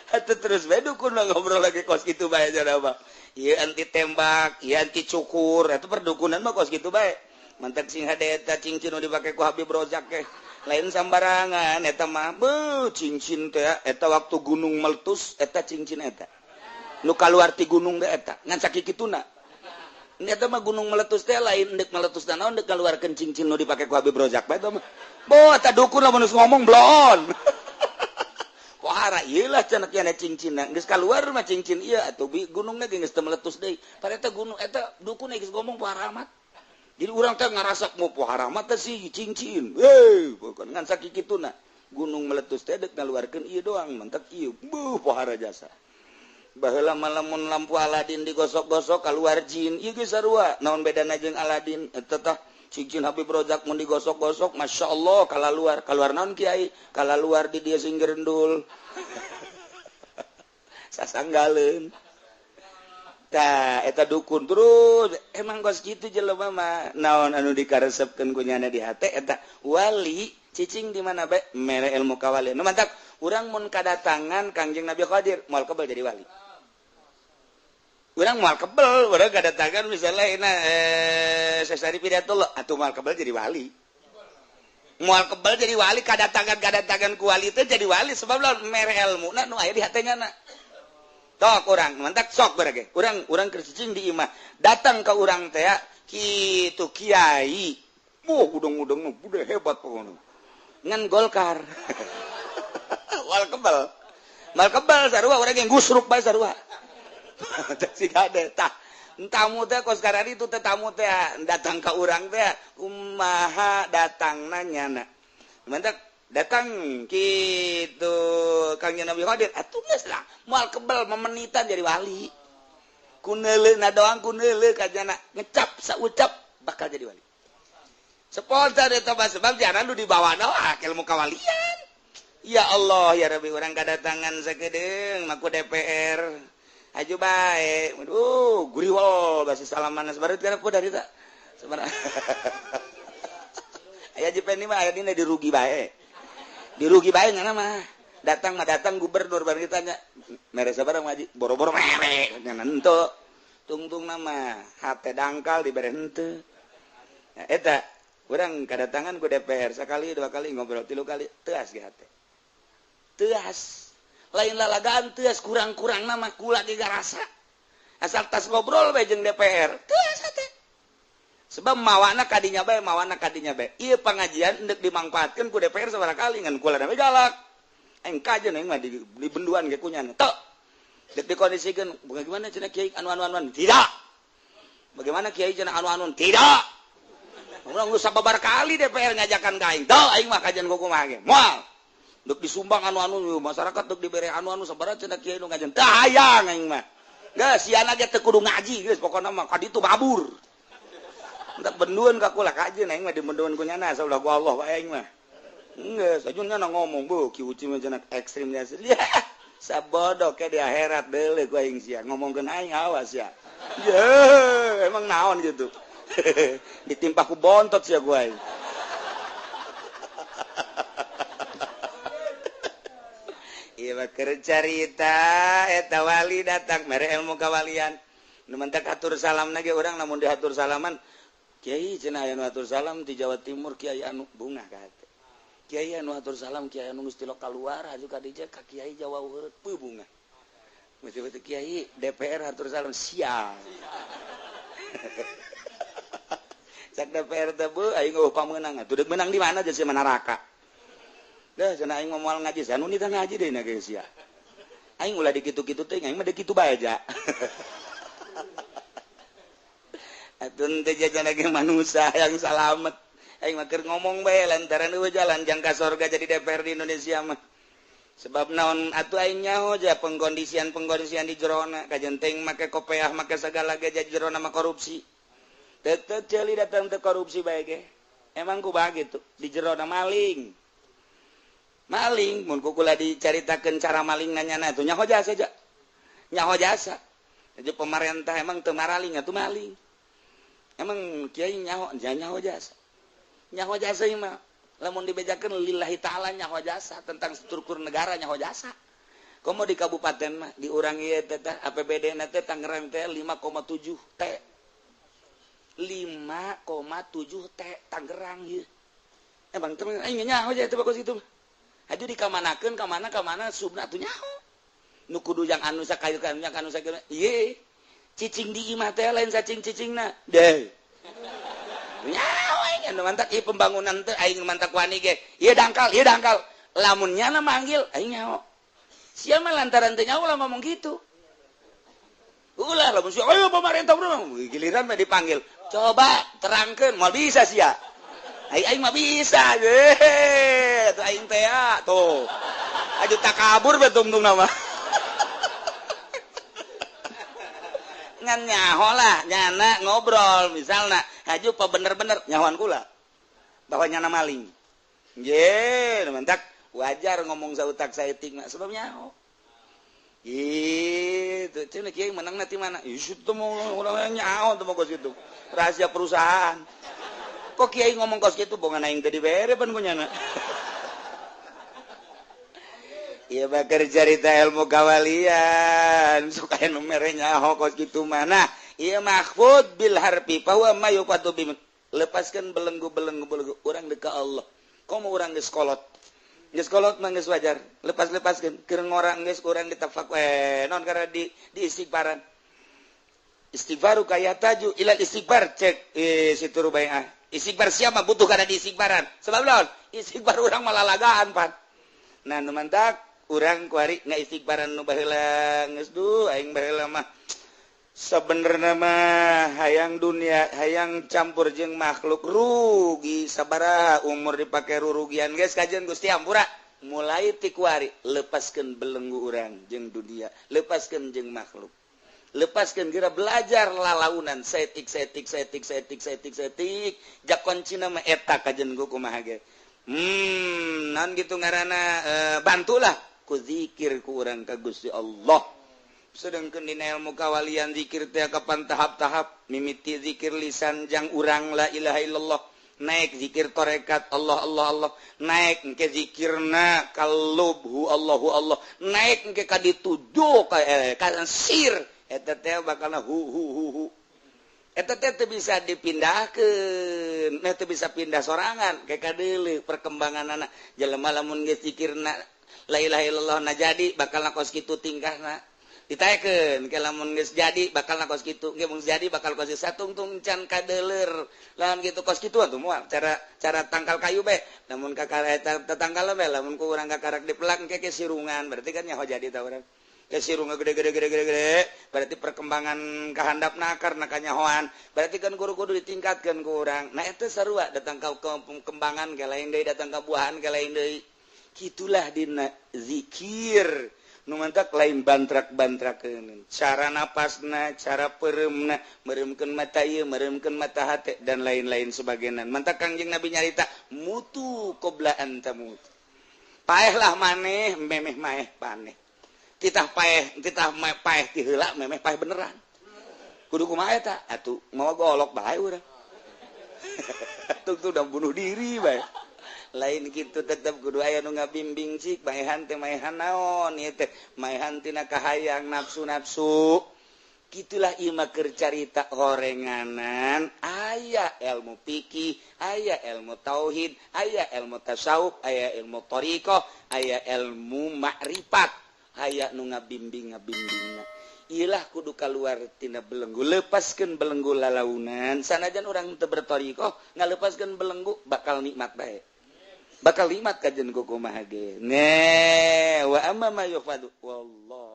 Atuh terus bae dukun mah ngobrol lagi kos kitu bae cenah mah. Ieu anti tembak, ieu anti cukur, eta perdukunan mah kos kitu bae. Mantak sing hade eta cincin nu dipake ku Habib Rozak ge. Lain sambarangan eta mah beuh cincin teh eta waktu gunung meletus eta cincin eta. Nu kaluar ti gunung teh eta ngan sakikituna. Eta mah gunung meletus teh lain deuk meletus naon deuk kaluarkeun cincin nu dipake ku Habib Rozak bae eta mah. Boh eta dukun lamun geus ngomong bloon. Pohara ieu lah cenah kieu cincinna geus kaluar mah cincin ieu atuh gunungna ge geus teu meletus deui. Padahal eta gunung eta dukun geus ngomong pohara amat. Jadi urang teh ngarasak mau pohara amat teh si cincin. Heuh, bukan ngan sakikituna. Gunung meletus teh deuk ngaluarkeun ieu doang, mantak ieu. Buh pohara jasa. Baheula mah lamun lampu Aladin digosok-gosok kaluar jin, ieu geus sarua. Naon bedana jeung Aladin? Eta tah cincin Habib Rozak mun digosok-gosok, Masya Allah kalaluar. Kaluar naon kiai? Kalaluar di dia sing gerendul. Sasanggaleun. Tah eta dukun terus emang kos kitu jelema mah naon anu dikaresepkeun ku nyana di hate eta wali cicing di mana bae mere ilmu kawalian. Nu mantak Urang mun kadatangan Kangjeng Nabi Khadir moal kebel jadi wali. Urang moal kebel, urang kadatangan misalnya ina Syekh Hidayatullah atuh moal kebel jadi wali. Moal kebel jadi wali kadatangan ku wali teh jadi wali sebab lamun mere elmuna nu aya di hatenya na. Tok urang mantak sok berage. Urang keur cicing di imah datang ka urang teh kitu kiai. Wah, udang-udang udah hebat pokoknya. Ngan Golkar. Moal kebel. Moal kebel sarua urang yang gusruk bae sarua. Tah kade tah. Tamu teh kos karari itu teh tamu teh datang ka urang teh kumaha datangna nyana. Mantak datang kitu Kangjeng Nabi Khadir atuh geus lah moal kebel memenitan jadi wali. Ku neuleuh doang ku neuleuh ka jana ngecap saucap bakal jadi wali. Spontan eta mah sebab jaran nu dibawa doa ilmu kawalian. Ya Allah ya Rabbi urang kadatangan sakedeung maku DPR. Aju bae. Aduh, guriwol basi salaman sabareut kana ku dari ta. Sabar. Aya jipen mah aya dina dirugi bae. Dirugi bae ngana mah. Datang mah datang gubernur bareng ditanya, mere sabaraha ngaji? Boro-boro mere nya henteu. Tungtung nama hate dangkal dibere henteu. Eta urang kadatangan ku DPR sekali dua kali ngobrol tilu kali teas ge hate. Teas. Lain lalagaan teas kurang-kurang nama kula ge garasa. Asal tas ngobrol bae jeung DPR, teas hate. Sebab mawana kadinya bae, mawana kadinya bae. Ieu pangajian endek dimangfaatkeun ku DPR sabaraha kali ngan kula da galak. Aing kajeun aing mah di benduan ge kunyana. Tok. Dek dikondisikeun, bagaimana cenah kiai anu-anu-anu? Tidak. Bagaimana kiai cenah anu-anu? Tidak. Urang geus sababar kali DPR ngajakan ka aing. Teu aing mah kajian kumaha ge. Moal. Dek disumbang anu-anu masyarakat dek dibere anu-anu sabaraha cenah kiai nu ngajian. Teu hayang aing mah. Geus siana ge teu kudu ngaji geus pokona mah ka ditu babur. Entak benduan ka kula kajeun aing mah di benduan ku nyana saulah ku Allah wae aing mah. Geus aja nyana ngomong beuh ki uci mah cenah ekstrim nya. Sabodo ke di akhirat deuleuh ku aing sia ngomongkeun aing awas ya. Ye, emang naon gitu. Ditimpa ku bontot sia ku aing. Ieu mah keur carita eta wali datang mere ilmu kawalian. Nu mentak atur salamna ge urang lamun diatur salaman kiai cenah aya nu atur salam di Jawa Timur kiai anu bungah ka hate. Kiai anu atur salam kiai anu geus tilok kaluar haju ka dieu ka kiai Jawa Heureut peuh bungah. Mesti kiai DPR atur salam sial. Cak DPR teh beuh aing eueuh pamenang atuh deuk menang di mana jeung neraka. Dah cenah aing moal ngaji anu nitah ngaji deui na geus sia. Aing ulah dikitu-kitu teh aing mah dikitu bae aja. Atuh teh jajan lagi manusia yang salamet. Aing mah keur ngomong bae lantaran eueuh jalan jangka sorga jadi DPR di Indonesia mah. Sebab naon atuh aing nyaho ja pengkondisian-pengkondisian di jerona kajen teuing make kopeah make sagala ge jadi jerona mah korupsi. Tetep ceuli datang teh korupsi bae ge. Emang kumaha gitu di jerona maling. Maling mun ku kula dicaritakeun cara maling nanyana atuh nyaho jasa ja. Nyaho jasa. Jadi pemerintah emang teu maraling atuh maling. Emang kiai nyaho nyaho jasa. Nyaho jasa ieu mah lamun dibejakeun lillahi ta'ala nyaho jasa tentang struktur negara nyaho jasa. Komo di kabupaten mah di urang ieu teh APBD na teh Tangerang teh 5,7 T. 5,7 T Tangerang ieu. Emang teh aing nyaho jasa teh bagus itu. Aju dikamanakeun ka mana subna atuh nyaho. Nu kudu yang anu sakayu kan yang anu sakieu. Ieu cicing di imah teh lain sacing cicingna. Deh. Nyaho aing anu mantak ieu pembangunan teh aing mantak wani ge. Ieu dangkal, ieu dangkal. Lamun nyana manggil aing nyaho. Sia mah lantaran teh nyaho lah ngomong gitu. Ulah lamun sia ayo pemerintah bro, giliran mah dipanggil. Coba terangkeun moal bisa sia. Aing mah bisa. Ye, tuh aing teh tuh. Aju takabur be tungtung nama. Ngan nyaho lah, nyana ngobrol misalna, haju pa bener-bener nyahoan kula. Bahwa nyana maling. Nggih, mantak wajar ngomong sautak saeutik mah sebab nyaho. Gitu, cenah kiai menangna ti mana? Ih, teu mau urang nyaho teu kos kitu. Rahasia perusahaan. Kok kiai ngomong kos kitu bongan aing teu dibere pan ku nyana. Ieu bakar carita ilmu kawalian suka nu mere nyaho kos kitu mah. Nah, ieu mahfud bil harfi fa huwa ma yuqadu bi, lepaskan belenggu belenggu belenggu urang deuk ka Allah. Komo urang geus kolot, geus kolot mah geus wajar lepas-lepaskeun. Keur ngora geus urang ditafak non karena di istighfaran. Istighfaru kaya taju ilal istighfar, cek situ rubaiah. Istighfar siapa butuh karena di istighfaran, sebab naon? Istighfar urang malah lalagaan pan. Nah, nu mantak urang kuari nggak istighfaran nu baheula geus duh aing baheula mah sebenarnya mah hayang dunia, hayang campur jeung makhluk, rugi sabaraha umur dipake rurugian. Geus kajian Gusti ampura. Mulai ti kuari lepaskeun belenggu urang jeung dunia, lepaskeun jeung makhluk, lepaskeun. Geura belajar lalaunan setik setik setik setik setik setik, jak kuncina mah eta kajian ku kumaha ge. Non gitu ngaranna, bantulah ku zikir ku urang ka Gusti Allah. Sedangkan dina ilmu kawalian zikir teh kapan tahap-tahap, mimiti zikir lisan jang urang la ilaha illallah, naik zikir torekat Allah Allah Allah, naik ke zikirna kalub hu Allahu Allah, naik ke ka dituju ka ka sir eta teh bakalna hu hu hu hu. Eta teh teu bisa dipindahkeun, nah teu bisa pindah sorangan ke kadeuleu perkembanganana. Jelema lamun geus zikirna la ilaha illallah na jadi bakal kos kitu tingkahna, ditaekeun ke lamun geus jadi bakal kos kitu, ge mun jadi bakal kos satungtung can kadeuleur lamun kitu kos kitu atuh moal cara cara tangkal kayu bae. Lamun kakara eta tetangkal bae, lamun ku urang kakarak dipelak ke sirungan, berarti kan nyaho jadi ta urang ke sirungan gede gede gede gede gede, berarti perkembangan kahandapna karena kanyahoan, berarti kan kudu-kudu ditingkatkeun ku urang. Nah, eta sarua datang ka kembangan ke lain deui, datang ka buahan ke lain deui. Kitulah dina zikir nu mantak lain bantrak-bantrakeun cara napasna, cara pereumna, mereumkeun mata ieu, mereumkeun mata hate dan lain-lain sebagainya. Mantak Kangjeng Nabi nyarita mutu qabla an tamut, paehlah maneh memeh maeh paneh, titah paeh, titah paeh ti heula memeh paeh beneran. Kudu kumaha eta atuh? Mawa golok bae urang tuh, udah bunuh diri bae. Lain gitu, tetep kudu aya nu ngabimbing. Cik maehan teh maehan naon ieu teh? Maehan tina kahayang nafsu-nafsu. Gitulah ieu mah keur carita horenganan. Aya ilmu fikih, aya ilmu tauhid, aya ilmu tasawuf, aya ilmu thariqah, aya ilmu makrifat, aya nu ngabimbing ngabimbingna. Ilah kudu keluar tina belenggu, lepaskeun belenggu lalaunan. Sanajan urang teu berthariqah, ngalepaskeun belenggu bakal nikmat bae, bakal nikmat kajen kumaha ge. Ne wa amma ma yufadu wallah.